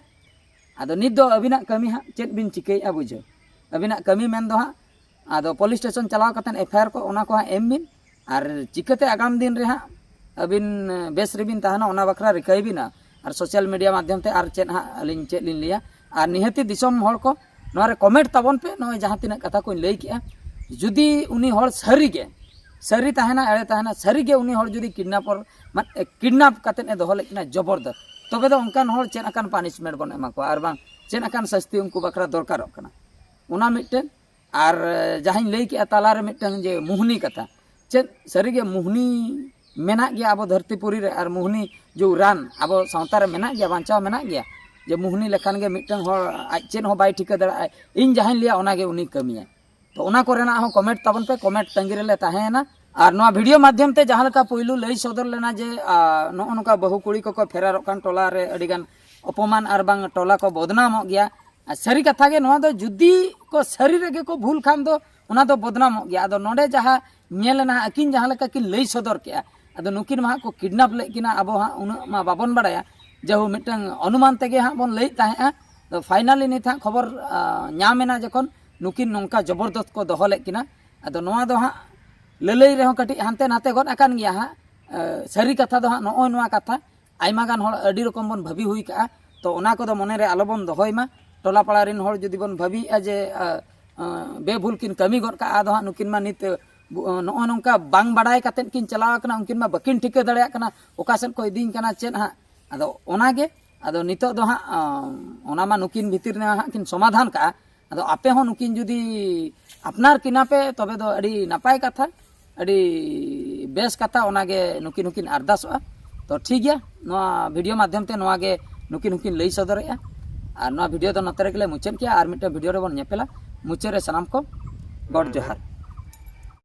ᱟᱫᱚ ᱱᱤᱛ ᱫᱚ ᱟᱹᱵᱤᱱᱟᱜ ᱠᱟᱹᱢᱤ ᱦᱟᱸᱜ ᱪᱮᱫ ᱵᱤᱱ ᱪᱤᱠᱟᱹᱭᱮᱫᱼᱟ ᱵᱩᱡᱷᱟᱹᱣ, ᱟᱹᱵᱤᱱᱟᱜ ᱠᱟᱹᱢᱤ ᱢᱮᱱ ᱫᱚ ᱦᱟᱸᱜ ᱟᱫᱚ ᱯᱩᱞᱤᱥ ᱥᱴᱮᱥᱚᱱ ᱪᱟᱞᱟᱣ ᱠᱟᱛᱮᱫ ᱮᱯᱷ ᱟᱭ ᱟᱨ ᱠᱚ ᱚᱱᱟ ᱠᱚ ᱦᱟᱸᱜ ᱮᱢ ᱵᱤᱱ, ᱟᱨ ᱪᱤᱠᱟᱹᱛᱮ ᱟᱜᱟᱢ ᱫᱤᱱ ᱨᱮ ᱦᱟᱸᱜ ᱟᱹᱵᱤᱱ ᱵᱮᱥ ᱨᱮᱵᱤᱱ ᱛᱟᱦᱮᱱᱟ, ᱚᱱᱟ ᱵᱟᱠᱷᱨᱟ ᱨᱤᱠᱟᱹᱭ ᱵᱤᱱ᱾ ᱟᱨ ᱥᱳᱥᱟᱞ ᱢᱤᱰᱤᱭᱟ ᱢᱟᱫᱽᱫᱷᱚᱢ ᱛᱮ ᱟᱨ ᱪᱮᱫ ᱦᱟᱸᱜ ᱟᱹᱞᱤᱧ ᱪᱮᱫ ᱞᱤᱧ ᱞᱟᱹᱭᱟ᱾ ᱟᱨ ᱱᱤᱦᱟᱹᱛᱤ ᱫᱤᱥᱚᱢ ᱦᱚᱲ ᱠᱚ ᱱᱚᱣᱟ ᱨᱮ ᱠᱚᱢᱮᱱᱴ ᱛᱟᱵᱚᱱ ᱯᱮ, ᱱᱚᱜᱼᱚᱭ ᱡᱟᱦᱟᱸ ᱛᱤᱱᱟᱹᱜ ᱠᱟᱛᱷᱟ ᱠᱚᱧ ᱞᱟᱹᱭ ᱠᱮᱜᱼᱟ, ᱡᱩᱫᱤ ᱩᱱᱤ ᱦᱚᱲ ᱥᱟᱹᱨᱤ ᱜᱮ, ᱥᱟᱹᱨᱤ ᱛᱟᱦᱮᱱᱟ, ᱮᱲᱮ ᱛᱟᱦᱮᱱᱟ, ᱥᱟᱹᱨᱤ ᱜᱮ ᱩᱱᱤ ᱦᱚᱲ ᱡᱩᱫᱤ ᱠᱤᱰᱱᱟᱯᱚᱨ, ᱢᱟᱱᱮ ᱠᱤᱰᱱᱟᱯ ᱠᱟᱛᱮᱫ ᱮ ᱫᱚᱦᱚ ᱞᱮᱫ ᱠᱤᱱᱟ ᱡᱚᱵᱚᱨᱫᱚᱥ, ᱛᱚᱵᱮ ᱫᱚ ᱚᱱᱠᱟᱱ ᱦᱚᱲ ᱪᱮᱫ ᱟᱠᱟᱱ ᱯᱟᱱᱤᱥᱢᱮᱱᱴ ᱵᱚᱱ ᱮᱢᱟ ᱠᱚᱣᱟ, ᱟᱨ ᱵᱟᱝ ᱪᱮᱫ ᱟᱠᱟᱱ ᱥᱟᱹᱥᱛᱤ ᱩᱱᱠᱩ ᱵᱟᱠᱷᱨᱟ ᱫᱚᱨᱠᱟᱨᱚᱜ ᱠᱟᱱᱟ, ᱚᱱᱟ ᱢᱤᱫᱴᱮᱱ᱾ ᱟᱨ ᱡᱟᱦᱟᱸᱧ ᱞᱟᱹᱭ ᱠᱮᱜᱼᱟ ᱛᱟᱞᱟᱨᱮ ᱢᱤᱫᱴᱟᱝ ᱡᱮ ᱢᱩᱦᱱᱤ ᱠᱟᱛᱷᱟ, ᱪᱮᱫ ᱥᱟᱹᱨᱤᱜᱮ ᱢᱩᱦᱱᱤ ᱢᱮᱱᱟᱜ ᱜᱮᱭᱟ ᱟᱵᱚ ᱫᱷᱟᱹᱨᱛᱤ ᱯᱩᱨᱤ ᱨᱮ? ᱟᱨ ᱢᱩᱦᱱᱤ ᱡᱮ ᱨᱟᱱ ᱟᱵᱚ ᱥᱟᱶᱛᱟ ᱨᱮ ᱢᱮᱱᱟᱜ ᱜᱮᱭᱟ, ᱵᱟᱧᱪᱟᱣ ᱢᱮᱱᱟᱜ ᱜᱮᱭᱟ, ᱡᱮ ᱢᱩᱦᱱᱤ ᱞᱮᱠᱷᱟᱱ ᱜᱮ ᱢᱤᱫᱴᱟᱝ ᱦᱚᱲ ᱟᱡ ᱪᱮᱫ ᱦᱚᱸ ᱵᱟᱭ ᱴᱷᱤᱠᱟᱹ ᱫᱟᱲᱮᱭᱟᱜᱼᱟ, ᱤᱧ ᱡᱟᱦᱟᱸᱧ ᱞᱟᱹᱭᱟ ᱚᱱᱟᱜᱮ ᱩᱱᱤ ᱠᱟᱹᱢᱤᱭᱟᱭ? ᱛᱚ ᱚᱱᱟ ᱠᱚᱨᱮᱱᱟᱜ ᱦᱚᱸ ᱠᱚᱢᱮᱱᱴ ᱛᱟᱵᱚᱱ ᱯᱮ, ᱠᱚᱢᱮᱱᱴ ᱛᱟᱺᱜᱤ ᱨᱮᱞᱮ ᱛᱟᱦᱮᱸᱭᱮᱱᱟ᱾ ᱟᱨ ᱱᱚᱣᱟ ᱵᱷᱤᱰᱤᱭᱳ ᱢᱟᱫᱽᱫᱷᱚᱢ ᱛᱮ ᱡᱟᱦᱟᱸ ᱞᱮᱠᱟ ᱯᱩᱭᱞᱩ ᱞᱟᱹᱭ ᱥᱚᱫᱚᱨ ᱞᱮᱱᱟ ᱡᱮ ᱟᱨ, ᱱᱚᱜᱼᱚ ᱱᱚᱝᱠᱟ ᱵᱟᱹᱦᱩ ᱠᱩᱲᱤ ᱠᱚᱠᱚ ᱯᱷᱮᱨᱟᱨᱚᱜ ᱠᱟᱱ ᱴᱚᱞᱟ ᱨᱮ ᱟᱹᱰᱤᱜᱟᱱ ᱚᱯᱚᱢᱟᱱ ᱟᱨ ᱵᱟᱝ ᱴᱚᱞᱟ ᱠᱚ ᱵᱚᱫᱱᱟᱢᱚᱜ ᱜᱮᱭᱟ᱾ ᱟᱨ ᱥᱟᱹᱨᱤ ᱠᱟᱛᱷᱟ ᱜᱮ ᱱᱚᱣᱟ ᱫᱚ ᱡᱩᱫᱤ ᱠᱚ ᱥᱟᱹᱨᱤ ᱨᱮᱜᱮ ᱠᱚ ᱵᱷᱩᱞ ᱠᱷᱟᱱ ᱫᱚ ᱚᱱᱟ ᱫᱚ ᱵᱚᱫᱱᱟᱢᱚᱜ ᱜᱮᱭᱟ᱾ ᱟᱫᱚ ᱱᱚᱰᱮ ᱡᱟᱦᱟᱸ ᱧᱮᱞ ᱮᱱᱟ ᱟᱹᱠᱤᱱ ᱡᱟᱦᱟᱸ ᱞᱮᱠᱟ ᱠᱤᱱ ᱞᱟᱹᱭ ᱥᱚᱫᱚᱨ ᱠᱮᱜᱼᱟ, ᱟᱫᱚ ᱱᱩᱠᱤᱱ ᱢᱟ ᱦᱟᱸᱜ ᱠᱚ ᱠᱤᱰᱱᱟᱯ ᱞᱮᱫ ᱠᱤᱱᱟ, ᱟᱵᱚ ᱦᱟᱸᱜ ᱩᱱᱟᱹᱜ ᱢᱟ ᱵᱟᱵᱚᱱ ᱵᱟᱲᱟᱭᱟ, ᱡᱟᱦᱳ ᱢᱤᱫᱴᱟᱝ ᱚᱱᱩᱢᱟᱱ ᱛᱮᱜᱮ ᱦᱟᱸᱜ ᱵᱚᱱ ᱞᱟᱹᱭᱮᱫ ᱛᱟᱦᱮᱸᱜᱼᱟ᱾ ᱟᱫᱚ ᱯᱷᱟᱭᱱᱟᱞᱤ ᱱᱤᱛ ᱦᱟᱸᱜ ᱠᱷᱚᱵᱚᱨ ᱟᱸ, ᱧᱟᱢ ᱮᱱᱟ ᱡᱚᱠᱷᱚᱱ ᱱᱩᱠᱤᱱ ᱱᱚᱝᱠᱟ ᱡᱚᱵᱚᱨᱫᱚᱥᱛ ᱠᱚ ᱫᱚᱦᱚ ᱞᱮᱫ ᱠᱤᱱᱟ᱾ ᱟᱫᱚ ᱱᱚᱣᱟ ᱫᱚ ᱦᱟᱸᱜ ᱞᱟᱹᱞᱟᱹᱭ ᱨᱮᱦᱚᱸ ᱠᱟᱹᱴᱤᱡ ᱦᱟᱱᱛᱮ ᱱᱟᱛᱮ ᱜᱚᱫ ᱟᱠᱟᱱ ᱜᱮᱭᱟ ᱦᱟᱸᱜ᱾ ᱟᱸ, ᱥᱟᱹᱨᱤ ᱠᱟᱛᱷᱟ ᱫᱚ ᱦᱟᱸᱜ ᱱᱚᱜᱼᱚᱭ ᱱᱚᱣᱟ ᱠᱟᱛᱷᱟ, ᱟᱭᱢᱟ ᱜᱟᱱ ᱦᱚᱲ ᱟᱹᱰᱤ ᱨᱚᱠᱚᱢ ᱵᱚᱱ ᱵᱷᱟᱹᱵᱤ ᱦᱩᱭ ᱠᱟᱜᱼᱟ᱾ ᱛᱚ ᱚᱱᱟ ᱠᱚᱫᱚ ᱢᱚᱱᱮᱨᱮ ᱟᱞᱚᱵᱚᱱ ᱫᱚᱦᱚᱭ ᱢᱟ᱾ ᱴᱚᱞᱟ ᱯᱟᱲᱟ ᱨᱮᱱ ᱦᱚᱲ ᱡᱩᱫᱤ ᱵᱚᱱ ᱵᱷᱟᱹᱵᱤᱭᱮᱫᱼᱟ ᱡᱮ ᱟᱸ, ᱟᱸ, ᱵᱮᱵᱷᱩᱞ ᱠᱤᱱ ᱠᱟᱹᱢᱤ ᱜᱚᱫ ᱠᱟᱜᱼᱟ, ᱟᱫᱚ ᱦᱟᱸᱜ ᱱᱩᱠᱤᱱ ᱢᱟ ᱱᱤᱛ ᱟᱸ, ᱱᱚᱜᱼᱚ ᱱᱚᱝᱠᱟ ᱵᱟᱝ ᱵᱟᱰᱟᱭ ᱠᱟᱛᱮᱫ ᱠᱤᱱ ᱪᱟᱞᱟᱣ ᱟᱠᱟᱱᱟ, ᱩᱱᱠᱤᱱ ᱢᱟ ᱵᱟᱹᱠᱤᱱ ᱴᱷᱤᱠᱟᱹ ᱫᱟᱲᱮᱭᱟᱜ ᱠᱟᱱᱟ ᱚᱠᱟ ᱥᱮᱫ ᱠᱚ ᱤᱫᱤᱧ ᱠᱟᱱᱟ ᱪᱮᱫ ᱦᱟᱸᱜ᱾ ᱟᱫᱚ ᱚᱱᱟᱜᱮ, ᱟᱫᱚ ᱱᱤᱛᱚᱜ ᱫᱚ ᱦᱟᱸᱜ ᱟᱸ, ᱚᱱᱟ ᱢᱟ ᱱᱩᱠᱤᱱ ᱵᱷᱤᱛᱤᱨ ᱨᱮ ᱦᱟᱸᱜ ᱠᱤᱱ ᱥᱚᱢᱟᱫᱷᱟᱱ ᱠᱟᱜᱼᱟ᱾ ᱟᱫᱚ ᱟᱯᱮ ᱦᱚᱸ ᱱᱩᱠᱤᱱ ᱡᱩᱫᱤ ᱟᱯᱱᱟᱨ ᱠᱤᱱᱟ ᱯᱮ ᱛᱚᱵᱮ ᱫᱚ ᱟᱹᱰᱤ ᱱᱟᱯᱟᱭ ᱠᱟᱛᱷᱟ, ᱟᱹᱰᱤ ᱵᱮᱥ ᱠᱟᱛᱷᱟ, ᱚᱱᱟᱜᱮ ᱱᱩᱠᱤᱱ ᱦᱚᱸᱠᱤᱱ ᱟᱨᱫᱟᱥᱚᱜᱼᱟ᱾ ᱛᱚ ᱴᱷᱤᱠ ᱜᱮᱭᱟ, ᱱᱚᱣᱟ ᱵᱷᱤᱰᱤᱭᱳ ᱢᱟᱫᱽᱫᱷᱚᱢ ᱛᱮ ᱱᱚᱣᱟ ᱜᱮ ᱱᱩᱠᱤᱱ ᱦᱚᱸᱠᱤᱱ ᱞᱟᱹᱭ ᱥᱚᱫᱚᱨᱮᱜᱼᱟ᱾ ᱟᱨ ᱱᱚᱣᱟ ᱵᱷᱤᱰᱤᱭᱳ ᱫᱚ ᱱᱚᱛᱮ ᱨᱮᱜᱮ ᱞᱮ ᱢᱩᱪᱟᱹᱫ ᱠᱮᱜᱼᱟ, ᱟᱨ ᱢᱤᱫᱴᱟᱝ ᱵᱷᱤᱰᱤᱭᱳ ᱨᱮᱵᱚᱱ ᱧᱮᱯᱮᱞᱟ᱾ ᱢᱩᱪᱟᱹᱫ ᱨᱮ ᱥᱟᱱᱟᱢ ᱠᱚ ᱜᱚᱰ ᱡᱚᱦᱟᱨ᱾